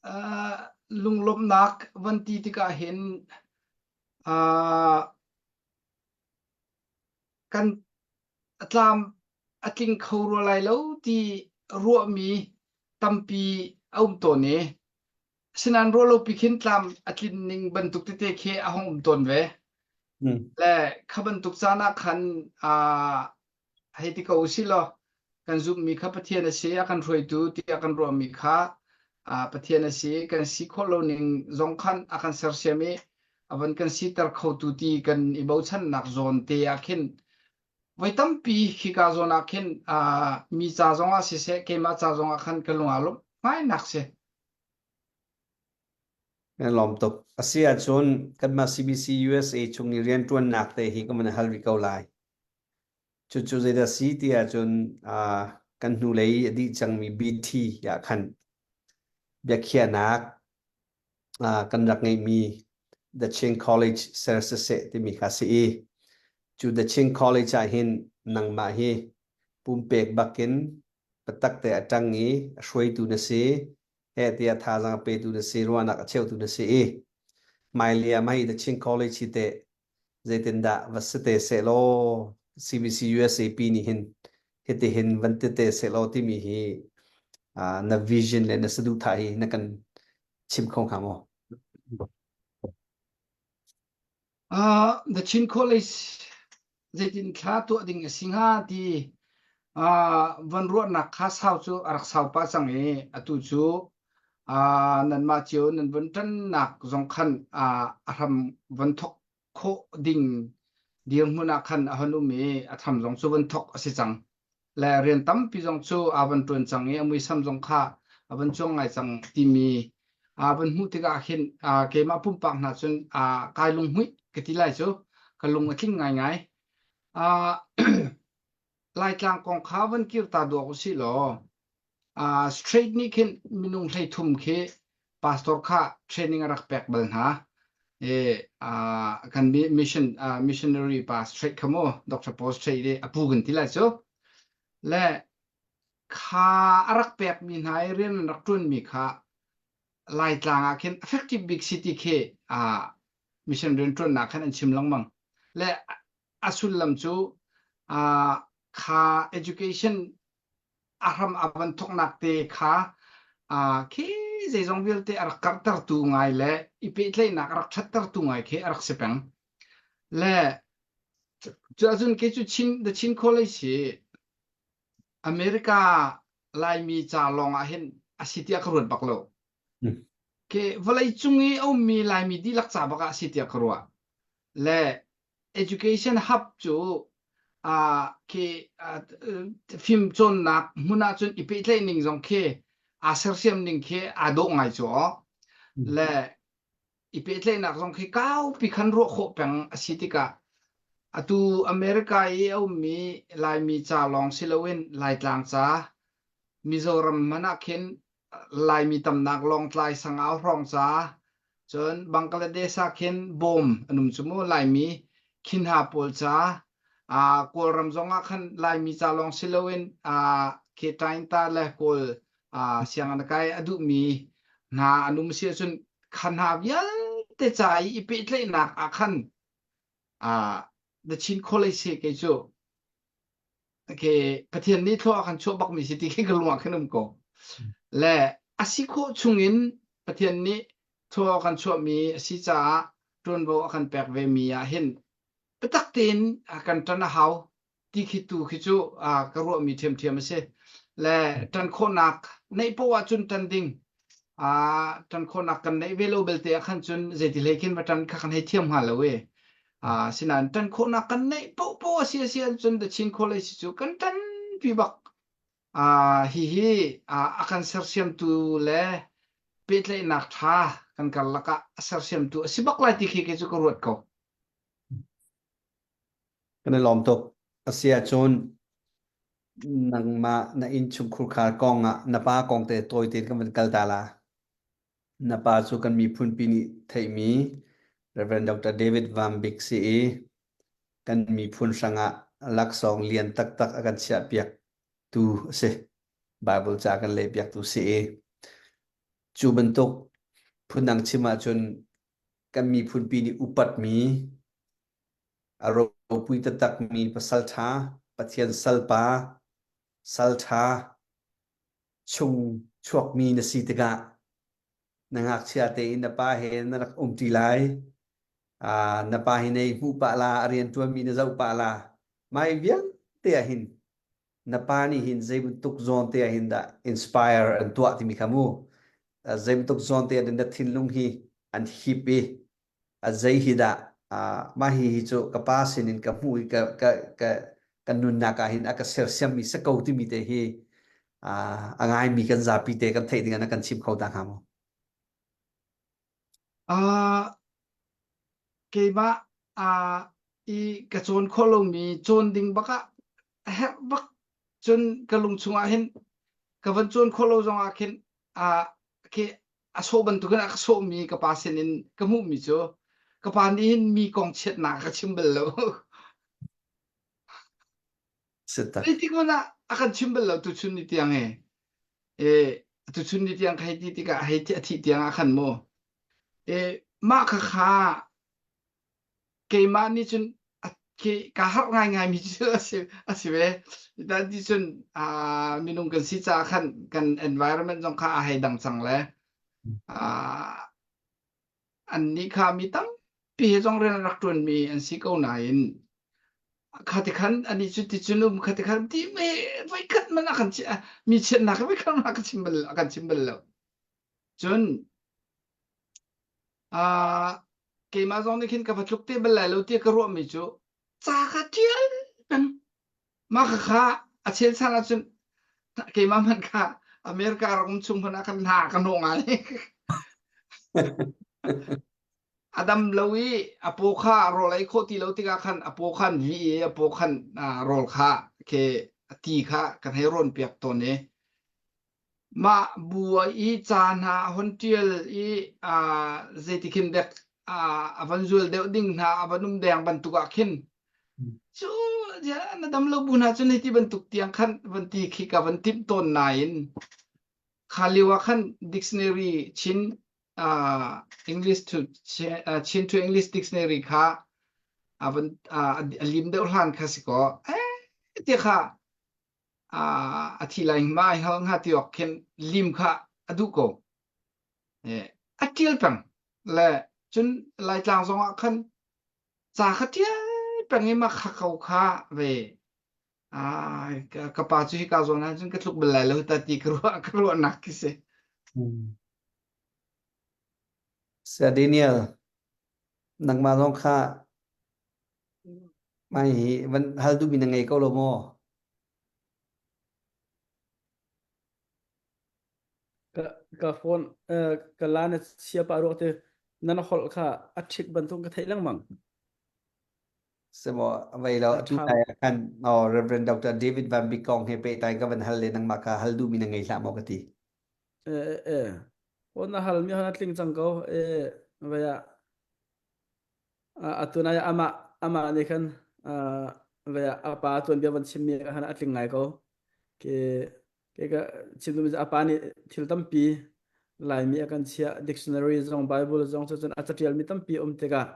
Uh, lunglawmhnak van ti tikah hin uh, kan a tlam a tling kho rua lai lo ti ruahmi tampi a um tawn i asinain ruahlopi khin tlam a tlin ning bantuk tete khi a hung um tawn ve. Mm. Le kha bantuk caan ah khan aa hei ti ko usih law kan zumhmi kha Pathian a si, a kan hruaitu tiah kan ruahmi kha aa Pathian a si, kan si khawh lo ning zong khan a kan sersiam i a van kan siter khotu ti kan i bochannak zawn te ah khin voi tampi khika zawn ah khin aa mi ca zong ah siseh keimah ca zong ah khan ka lung aa lawmh ngainak si. Kan lawm tuk. A si ahcun kanmah CBC USA chung i rianṭuannak te hi ka van hal rih ko lai. Cucu zeidah si ti ahcun uh, kan hnulei a dih cangmi BT ah khan biakhiahnak uh, kan rak ngeihmi The Chin College ser siseh timi kha si i cu The Chin College ah hin nangmah hi pumpek bakin biatak te a ṭang i a hruaitu na si heh tiah thazaang a petu na si ruahnak a cheutu na si i hmailei ah mah hi The Chin College hi teh zeitindah va si te sehlaw CBC USAP nih hin hitihin van ti te sehlaw timi hi uh, na vision le na saduhthah hi na kan chim kho hnga maw? Uh, the Chin College zeitin thla tuah ding a si hnga ti uh, van ruahnak kha sau cu a rak sau pah cang i atu cu uh, nanmah cio nan von ṭannak zong khan uh, a hram von thok khawh ding dirhmun ah khan a hon um i a tham zong cu von thok a si cang. Le rian tampi zong cu aa van ṭuan cang i a muisam zong kha a van cuang ngai cang timi aa van hmuh tikah khin aa keimah pumpak hna cun aa kai lunghmuih ka ti lai cu ka lung a tling ngaingai. Aa Laitlang kong kha van kir ta duak usih law uh, straight nih khin minung 33 khi pastor kha training a rak pek bal hna. E, uh, kan mission uh, missionary pa straight kha mu Dr. Paul Straight i a pu kan ti lai cu le kha a rak pek mi hna i rian an rak ṭuan mi kha Laitlang ah khin effective bik city khi uh, mission rian ṭuannak khan an chim lengmang le a sullam cu uh, kha education a hram a van thawknak te kha uh, khi zeizong vialte a rak karhtertu ngai le i pehtlaihnak a rak ṭhattertu ngai khi a rak si peng. Le cu ahcun kei cu Chin the Chin College hi America Laimi ca lawng ah hin a si tiah ka ruat bak lo. Ke vawlei cung i a ummi Laimi dihlak ca bak ah a si tiah ka ruah. Le education hub cu uh, khi uh, fimcawnnak hmun ah cun i pehtlaih ning zong khi aa sersiam ning khi aa dawh ngai cu aw. Le i pehtlaihnak zong khi kaupi khan ruah khawh peng a si tikah atu America i a ummi Laimi ca lawng si loin Laitlang ca Mizoram hmanh ah khin Laimi tamnak Lawngtlai Sangau hrawng ca cun Bangladesh ah khin bawm an um cu mu Laimi khinha pawl ca uh, Kawlram zong ah khan Laimi ca lawng si loin uh, khi Tainta le Kawl uh, sianginn kai a duhmi hna an um si ahcun kha hna vialte ca i i pehtlaihnak ah khan uh, The Chin College hi kei cu okay, Pathian nih thlua a kan chuah bakmi si ti khi ka lung ah khin um ko. Le a si khawh chungin Pathian nih thlua a kan chuahmi a si caah ṭuanvo a kan pek ve mi ah hin biatak tein a kan ṭan a hau ti khi tu khi cu ka ruahmi ṭhiamṭhiam a si. Le ṭan khawhnak neih poah ahcun ṭan ding ṭan khawhnak kan neih ve lo belte ah khan cun zeiti hlei khin va ṭan kha kan hei thiam hnga lo e. Sinain ṭan khawhnak kan neih paohpaoh a si a si ahcun The Chin College cu kan ṭanpi bak. Hihi a kan sersiamtu le pehtlaihnak ṭha kan karlak ah a sersiamtu a si bak lai ti khi kei cu ka ruat ko. Kan i lawm tuk. A si ahcun nangmah na innchungkhur khar kong ah na pa kong te tawi tein kan van kal ta la. Na pa cu kan miphunpi nih theihmi Reverend Dr. David Van Bik si i kan miphun hrangah laksawng lian taktak a kan chiahpiak tu a si. Bible ca kan lehpiak tu si i cu bantuk phundang chim ahcun kan miphunpi nih upatmi a ropui taktakmi pasal ṭha, Pathian salpa, sal ṭha chung chuakmi na si tikah na ngakchia tein na pa he na rak umṭi lai. Uh, na pa hi nei hmuh pah la, a rian ṭuanmi na zoh pah la. Mai vialte ah hin na pa nih hin zei bantuk zawn te ah hin dah inspire an tuah timi kha mu. Uh, zei bantuk zawn te ah na thinlung hi an hip i a zei hi dah mah hi hi cu ka pa sinin ka hmuh i ka ka ka kan nunnak ah hin a ka sersiammi si ko timi te hi a ngaimi kan zapi te kan theih ding ah na kan chim kho ta hnga maw? Uh, keimah uh, i ka cawn khawh lomi cawn ding bak ah a herh bak cun ka lung chungah hin ka van cawn khawh lo zong ah khin uh, khi a sawh bantukin a ka sawhmi ka pa sinin ka hmuhmi cu ka pa nih hin mi kong chiatnak a ka chim bal lo. Zeitik hmanh ah a kan chim bal lo tuchun ni tiang he. E, tuchun ni tiang hei ti tikah hei a thih tiang ah khan mu. E, mah kha kha keimah nih cun ka harh ngaingaimi cu a si a si ve. Dan ti cun minung kan si caah khan kan environment zong kha a hei dang cang le annih kha mi tampi he zong rian an rak ṭuanmi an si ko nain kha ti khan anih cu ti cun um kha ti khan ti me voikhat man a kan mi chiatnak voikhat man a kan chim bal a kan chim bal lo. Cun Uh, keimah zong nih khin ka va tluk te bal lai lo tiah ka ruahmi cu ca ka ṭial peng. Mah kha kha a chelchan ahcun keimah hmanh kha America rak um chung hmanh ah khan hna ka hnawh ngai. A dam lo i a paw kha rawl ei khawh ti lo tikah khan a paw khan vi i a paw khan uh, rawl kha ke ti kha kan hei rawn piak tawn i Mah bu i ca hna a hon ṭial i zeiti khin dek a van zual deuh ding hna a van um deng bantuk ah khin cu na dam lo bu hna cun hiti bantuk tiang khan van ti khi ka van timh tawn nain kha lio ah khan dictionary Chin uh, English to uh, Chin to English dictionary kha a van a lim deuh hlan kha si ko eh ti kha a thi lai ma ai hal hnga ti awk khin lim kha a duh ko. A ṭial peng le cun Laitlang zong ah khan ca kha ṭial peng i ma kha ko kha ve ka pa cu hika zawn ah cun ka tluk bal lai lo ta ti ka ruah ka ruahnak khi si. Sir Daniel, nangmah zong kha Mai hi van hal duhmi na ngei ko lo maw? Ka ka phone eh, ka la na chia pa ruak te nan holh kha a ṭhit bantuk ka theih lengmang. Semo vai lo A atu ṭha. tai ah khan oh, Reverend Dr. David Van Bik kong he pehtlai ka van hal le nangmah kha hal duhmi na ngei hlah maw ka ti. Eh eh eh. O na hal mi han a tling cang ko. Eh vai ah Atu nai amah amah nih khan a pa tuanbia van chimmi khan a tling ngai ko. Ke ke ka chim duhmi cu a pa nih thil tampi Laimi a kan chiah dictionary zong Bible zong cu cun a catialmi tampi um tikah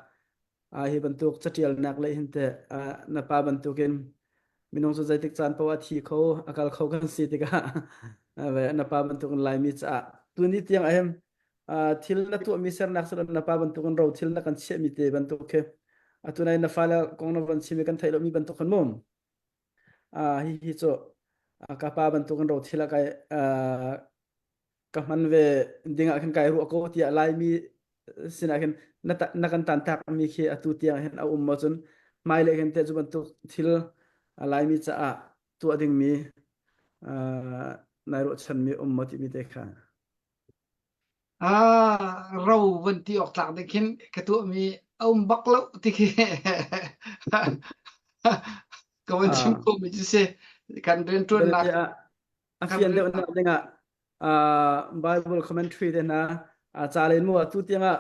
hi bantuk catialnak lei hin teh na pa bantukin minung cu zeitik caan paoh a thi kho a kal kho kan si tikah na pa bantukin Laimi caah tuni tiang ahim thil na tuahmi sernak cu na pa bantukin ro thil na kan chiahmi te bantuk khi atu nai na fale kong na van chim i kan theih lomi bantuk khan mu hi hi cu ka pa bantukin ro thil ah kai ka hman ve ding ah khan kai ruah ko tiah laimi sinah khin na na kan tan tak mi khi atu tiang hin a um ma cun hmailei khin te cu bantuk thil laimi caah tuah ding mi nai ruahchan mi um ma ti mi te kha Ah, ro van ti awk tlak ding khin ka tuahmi a um bak lo ti khi. Ka van chim Ah. ko mi cu si kan rianṭuannak Bianabia ah a kan fian rian deuhnak dingah ah Bible commentary te hna ah ca len mu atu tiangah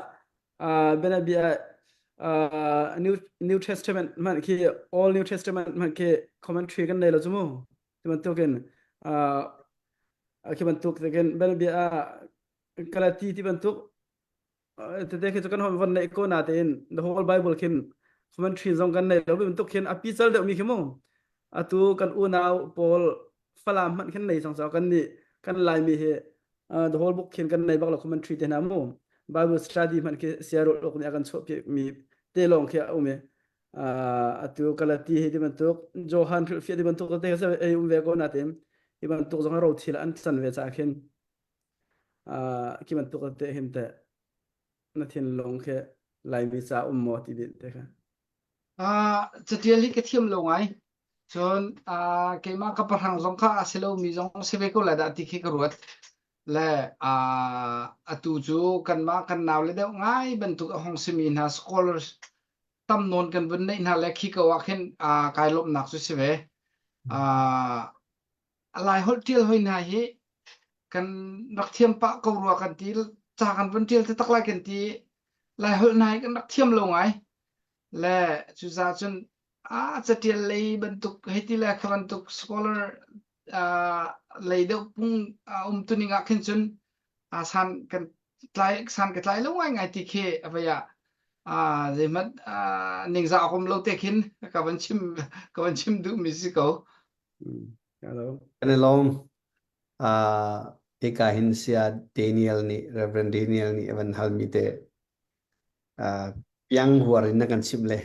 ah bianabia ah New New Testament hmanh khi All New Testament hmanh khi commentary kan nei lo cu mu ti bantukin ah khi bantuk tekin bianabia ah Galati ti bantuk tete khi cu kan hon von neih ko na tein the whole bible khin commentary zong kan nei lo bantuk khin a pical deuh mi khi mu atu kan unau pawl falam hmanh khin nei cang kan nih kan laimi hi the whole book khin kan nei bak lo commentary te hna mu bible study hmanh khi siarul ok nih a kan chuah mi te lawng khi a um i atu kalati hi ti bantuk Johan hrilhfiah ti bantuk te kha ei um ve ko na tein hi bantuk zong ro thil an can ve ca khin khi bantuk te hin teh na thinlung khi Laimi ca um maw ti ding te kha. Uh, catial hi ka thiam lo ngai. Cun uh, keimah ka pahrang zong kha a si lomi zong si ve ko lai dah ti khi ka ruat. Le uh, atu cu kanmah kan nau le deuh ngai bantuk a hong simi hna scholars tam nawn kan vun neih hna le khi ko ah khin uh, kai lawmhnak cu si ve. Uh, A Laiholh ṭial hoi hna hi kan rak thiam pah ko rua kan ti. Ca kan vun ṭial taktak lai kan ti. Laiholh hna hi kan rak thiam lo ngai. Le cucaah cun a caṭial lei bantuk hei ti le kha bantuk scholar uh, lei deuh pung a um tuning ah khin cun uh, san kan tlai san ka tlai lo ngai ngai ti khi a vei ah uh, zeihmanh uh, ningzah awk um lo te khin ka van chim ka van chim duhmi si ko. Hello. Kan i lawm. Uh, hika hin sia Daniel nih Reverend Daniel nih a van halmi te uh, piang huar in na kan chimh le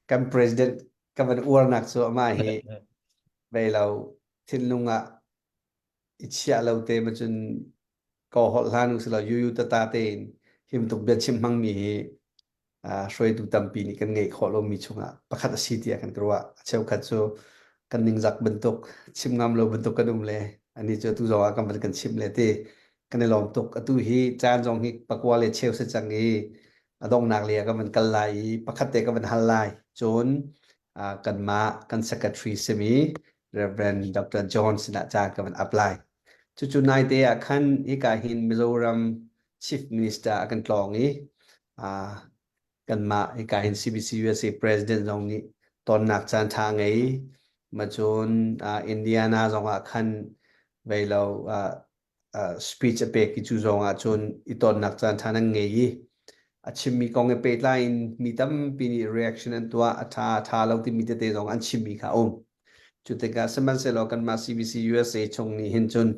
kan president ka van uarnak cu amah hi vei lo thinlung ah i chiah lo te ma cun ko holh hlan usilo yuyu tata tein him tuk bia chim hmangmi hi hruaitu tampi nih kan ngeih khawh lomi chungah pakhat a si tiah kan ka ruah. A cheukhat cu kan ningzak bantuk, chim ngam lo bantuk kan um le ani cu atu zong ah kan van kan chimh le ti kan i lawm tuk. Atu hi caan zong hi pakua le cheu si cang i a donghnak lei ah kan van kal lai i pakhat te kan van hal lai. Cun kanmah kan secretary simi Reverend Dr. John sinah caan kan van apply. Cucu naite ah khan hika hin Mizoram Chief Minister a kan tlawng i kanmah hika hin CBC USA President zong nih tonnak caan ṭha ngei. Macun Indiana zong ah khan vei lo speech a pek i cu zong ah cun i tonnak caan ṭha nan ngei i a chimmi kong he pehtlai in mi tampi nih reaction an tuah a ṭha a ṭha lo timi tete zong an chimmi kha a um. Cu tikah sihmanhsehlaw kanmah CBC USA chung nih hin cun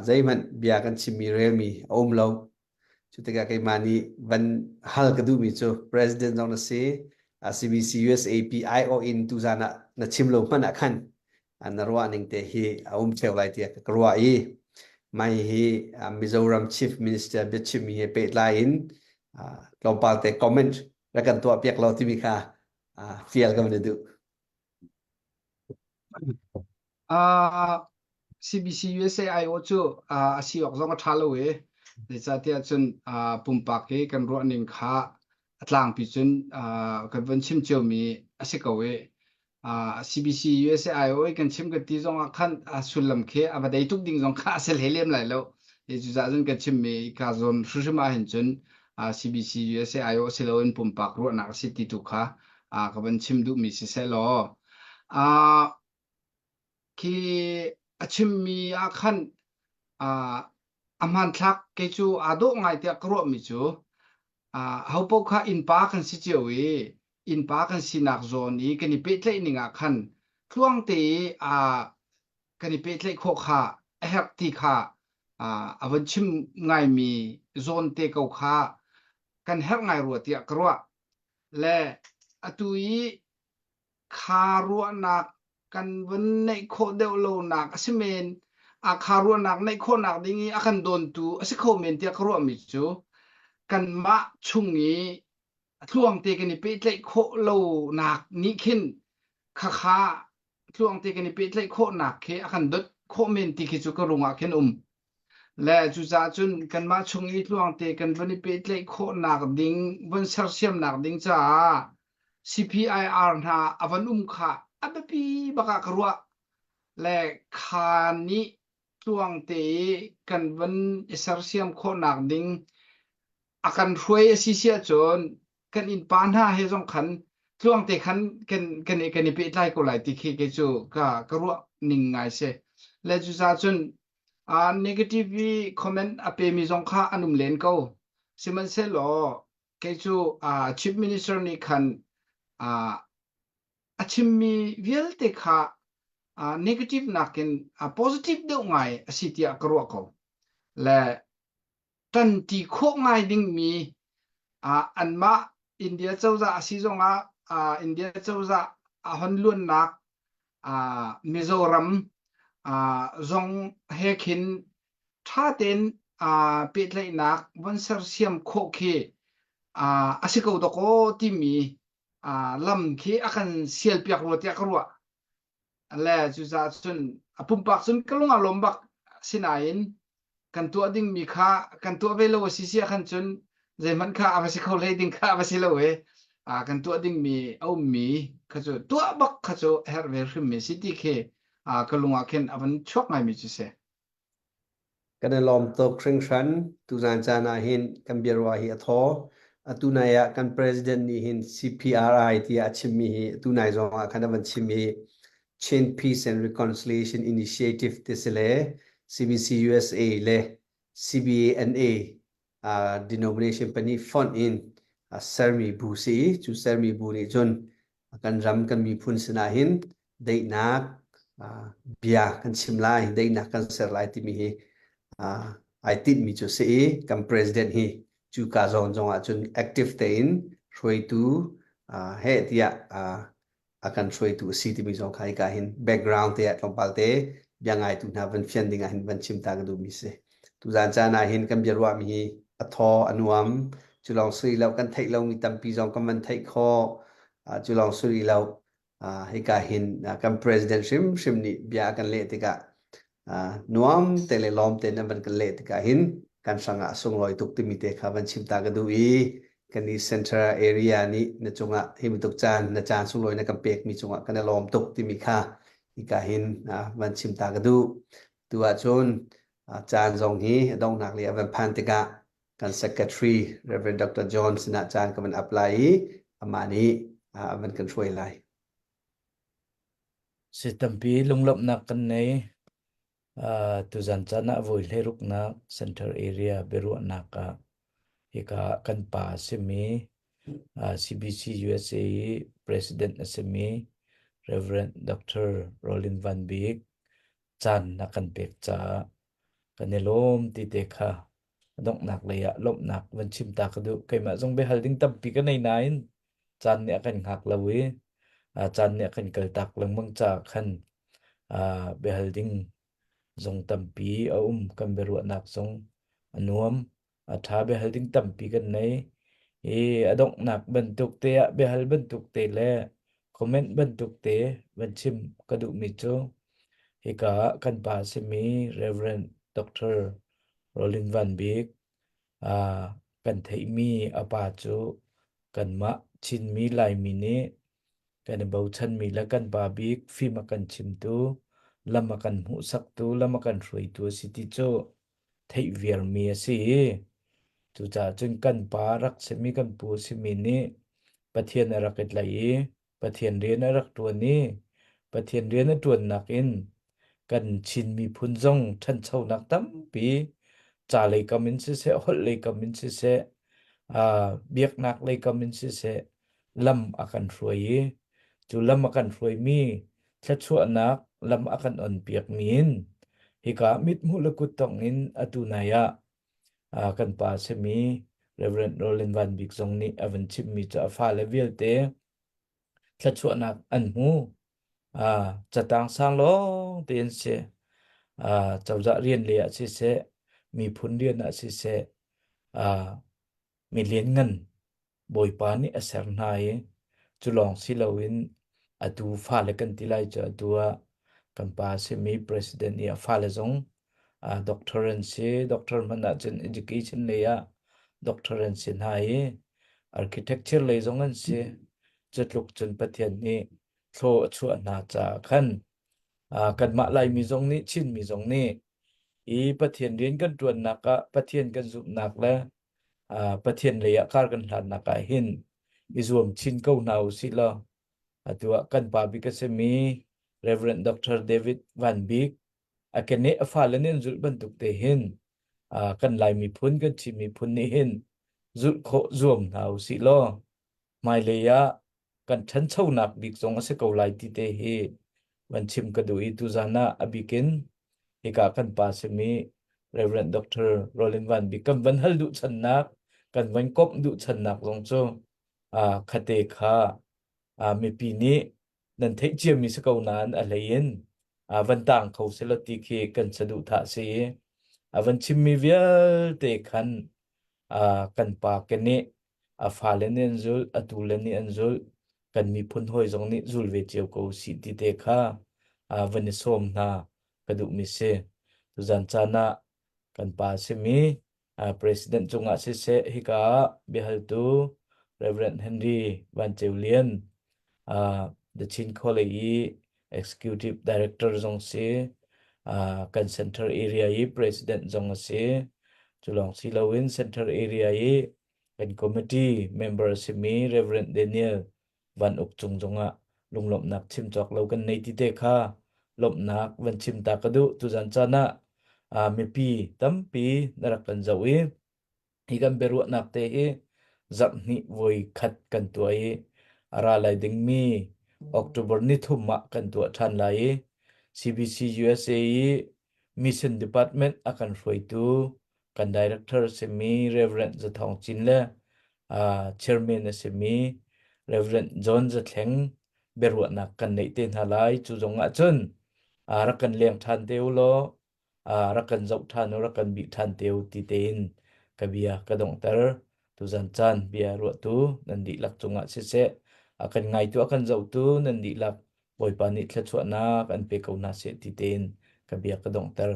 zeihmanh bia kan chimmi relmi a um lo. Cu tikah keimah nih van hal ka duhmi cu President zong na si, CBC USA PIO in tuzan ah na chim lo hmanh ah khan na ruah ning te hi a um theo lai tiah ka ruah i mai hi Mizoram Chief Minister biachimmi he pehtlai in tlawmpal te comment rak kan tuah piak lo timi kha fial ka van i duh. Uh, CBC USA IO cu uh, a si awk zong a ṭha lo i zeicahtiah cun uh, pumpak hi kan ruah ning kha a tlangpi cun uh, kan von chim ciomi a si ko i uh, CBC USA IO i kan chim kan ti zong ah khan a sullam khi a va dei tuk ding zong kha a si hlei lem lai lo. I cucaah cun kan chimmi ka zawn hrimhrim ah hin cun uh, CBC USA IO si loin pumpak ruahnak a si ti tu kha uh, ka van chim duhmi siseh law uh, khi a chimmi ah khan uh, a hmanthlak kei cu aa dawh ngai tiah ka ruahmi cu uh, hopaoh kha innpa kan si cio i innpa kan sinak zawn i kan i pehtlaih ning ah khan tluang te i uh, kan i pehtlaih khawh kha a herh ti kha uh, a von chim ngaimi zawn te ko kha kan herh ngai rua tiah ka ruah. Le atu i kha ruahnak kan vun neih khawh deuh lonak a si men a kha ruahnak neih khawhnak ding i a kan dawntu a si kho men tiah ka ruahmi cu kanmah chung i a tluangte kan i pehtlaih khawh lonak nih khin khakha tluangte kan i pehtlaih khawhnak khi a kan dot khawh men ti khi cu ka rung ah khin um. Le cucaah cun kanmah chung i tluangte kan von i pehtlaih khawhnak ding, von sersiamnak ding caah. CPIR hna a van um kha a biapi bak ah ka ruah le kha nih tluang te i kan van i sersiam khawhnak ding a kan hruai a si si ahcun kan innpa hna he zong khan tluang te khan kan kan i kan i pehtlai ko lai ti khi kei cu ka ka ruah ning ngai si. Le cucaah cun uh, negative comment a pemi zong kha an um len ko. Sihmanhsehlaw kei cu uh, chief minister nih khan uh, a chimmi vialte kha uh, negative nakin uh, positive deuh ngai a si tiah ka ruah ko. Le ṭanṭi khawh ngai dingmi uh, anmah India cozah a si zongah uh, India cozah a hon luannak uh, Mizoram uh, zong he khin ṭha tein uh, pehtlaihnak von sersiam khawh khi uh, a si ko dawkaw timi uh, lam khi a kan sialpiak rua tiah ka ruah. Le cucaah cun a pumpak cun ka lung a lawm bak sinain kan tuah dingmi kha kan tuah ve lo a si si ah khan cun zeihmanh kha a va si kho hlei ding kha a va si lo i kan tuah dingmi a ummi kha cu tuah bak kha cu a herh ve hrimmi si ti khi ka lung ah khin a van chuak ngaimi cu si. Kan i lawm tuk hringhran. Tuzan caan ah hin kan biaruah hi a thaw. Atu nai ah kan president nih hin CPRI tiah a chimmi hi atu nai zong ah khan a van chim i Chin Peace and Reconciliation Initiative ti si le CBC USA le CBNA uh, denomination pahnih fonh in uh, sermi bu si i cu sermi bu nih cun kan ram kan miphun sinah hin daihnak uh, bia kan chim lai daihnak kan ser lai timi hi uh, ai tinhmi cu si i kan president hi cu ka zawn zong ah cun active tein hruaitu uh, he tiah uh, a kan hruaitu a si timi zong kha hika hin background te ah tlawmpal te bia ngaitu hna van fian ding ah hin van chim ta ka duhmi si. Tuzan caan ah hin kan biaruahmi hi a thaw a nuam cu lawng si lo kan theih lomi tampi zong kan van theih khawh cu lawng si lo hika hin kan president hrimhrim nih bia a kan leh tikah nuam te le lawm te nan van kan leh tikah hin kan hrangah a sunglawi tuk timi te kha van chim ta ka duh i kan i central area nih na cungah hi bantuk caan na caan sunglawi na kan pekmi cungah kan i lawm tuk timi kha hika hin van chim ta ka duh. Tu ahcun caan zong hi a donghnak lei a van phan tikah kan secretary Reverend Dr. John sinah caan ka van apply i amah nih a van kan hruai lai. Si tampi lunglawmhnak kan nei. Uh, tuzan caan ah voi hleiruknak center area biaruahnak ah hika kan pa a simi uh, CBC USA i president a simi Reverend Dr. Rollin Van Bik caan na kan pek caah kan i lawm ti te kha donghnak lei ah lawmhnak van chim ta ka duh. Keimah zong biahal ding tampi ka nei nain caan nih a kan hngak lo i caan nih a kan kaltak lengmang caah khan biahal ding zong tampi a um. Kan biaruahnak zong a nuam. A ṭha biahal ding tampi kan nei. I a donghnak bantuk te ah biahal bantuk te le comment bantuk te van chim ka duhmi cu hika ah kan pa a simi Reverend Dr. Rolin Van Bik uh, kan theihmi a pa cu kanmah Chinmi Laimi nih kan i bochanmi le kan pa bik fim a kan chimtu, lam a kan hmuhsaktu, lam a kan hruaitu a si ti cu theih viarmi a si i cucaah cun kan pa rak simi kan pu simi nih Pathian a rak i tlaih i Pathian rian a rak ṭuan i Pathian rian a ṭuannak in kan Chin miphun zong ṭhanchonak tampi ca lei kam in siseh, holh lei kam in siseh, uh, biaknak lei kam in siseh, lam a kan hruai i cu lam a kan hruaimi thluachuahnak lam a kan onpiakmi in hika mithmuh le kuttongh in atu nai ah uh, kan pa simi Reverend Roland Van Bik zong nih a van chimmi cu a fale vialte thluachuahnak an hmu. Uh, catang sang lawng tein si. Uh, cozah rian lei ah siseh, miphun rian ah siseh, uh, mi lianngan Bawipa nih a ser hna i cu lawng si loin atu fale kan ti lai cu atu ah kan pa a simi president i a fale zong uh, doctor an si. Doctor hmanh ahcun education lei ah doctor an si hna i architecture lei zong an si. Cutluk cun Pathian nih thlaw a chuah hna caah khan kanmah Laimi zong nih Chinmi zong nih i Pathian rian kan ṭuannak ah Pathian kan zumhnak le Pathian lei ah kar kan hlannak ah hin i zuam chin ko hna u sih law atu ah kan pa bik a simi Reverend Dr. David Van Bik a keneh a fale nih an zulh bantuk te hin kan Lai miphun kan Chin miphun nih hin zulh khawh zuam hna u sih law hmailei ah kan ṭhanchonak bik zong a si ko lai ti te hi van chim ka duh i tuzan ah a bik in hika kan pa simi Reverend Dr. Roland Van Bik kan van hal duh channak kan van komh duh channak zong cu khate kha mipi nih nan theih ciami si ko nain a hlei in van tang kho selaw ti khi kan saduhthah si i a van chimmi vialte khan kan pa keneh a fale nih an zulh, a tule nih an zulh, kan miphun hawi zong nih zul ve cio ko sih ti te kha van i sawm hna ka duhmi si. Tuzan caan ah kan pa simi President cungah siseh hika ah biahaltu Reverend Henry Van Ceu Lian The Chin College i Executive Director zong si kan center area i President zong a si. Cu lawng si loin center area i kan committee member a simi Reverend Daniel Van Uk cung zongah lunglawmhnak chim cawk lo kan nei ti te kha lawmhnak van chim ta ka duh tuzan caan ah mipi tampi na rak kan zoh i hi kan biaruahnak te hi zarhhnih voi khat kan tuah i a ra lai dingmi October ni thum ah kan tuah ṭhan lai i CBC USA i Mission Department a kan hruaitu kan director simi Reverend Zathawng Cin le uh, chairman a simi Reverend John Zathleng biaruahnak kan neih te hna lai cu zong ah cun uh, rak kan leng ṭhan te u law uh, rak kan zoh ṭhan u rak kan bih ṭhan te u ti tein ka bia ka donghter tuzan caan bia ruahtu nan dihlak cungah siseh a kan ngaitu a kan zohtu nan dihlak Bawipa nih thluachuahnak an pe ko hna seh ti tein ka bia ka donghter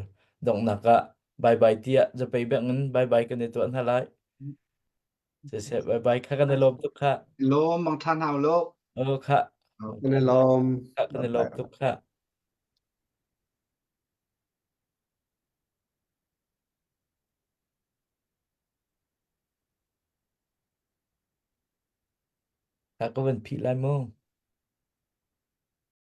donghnak ah bye bye tiah zapei beng in bye bye kan i tuah hna lai siseh bye bye kha kan i lawm tuk kha Lawm mang ṭhan hau lo. o kha Kan i lawm. kha kan i lawm tuk kha Kha ka van phih lai mu.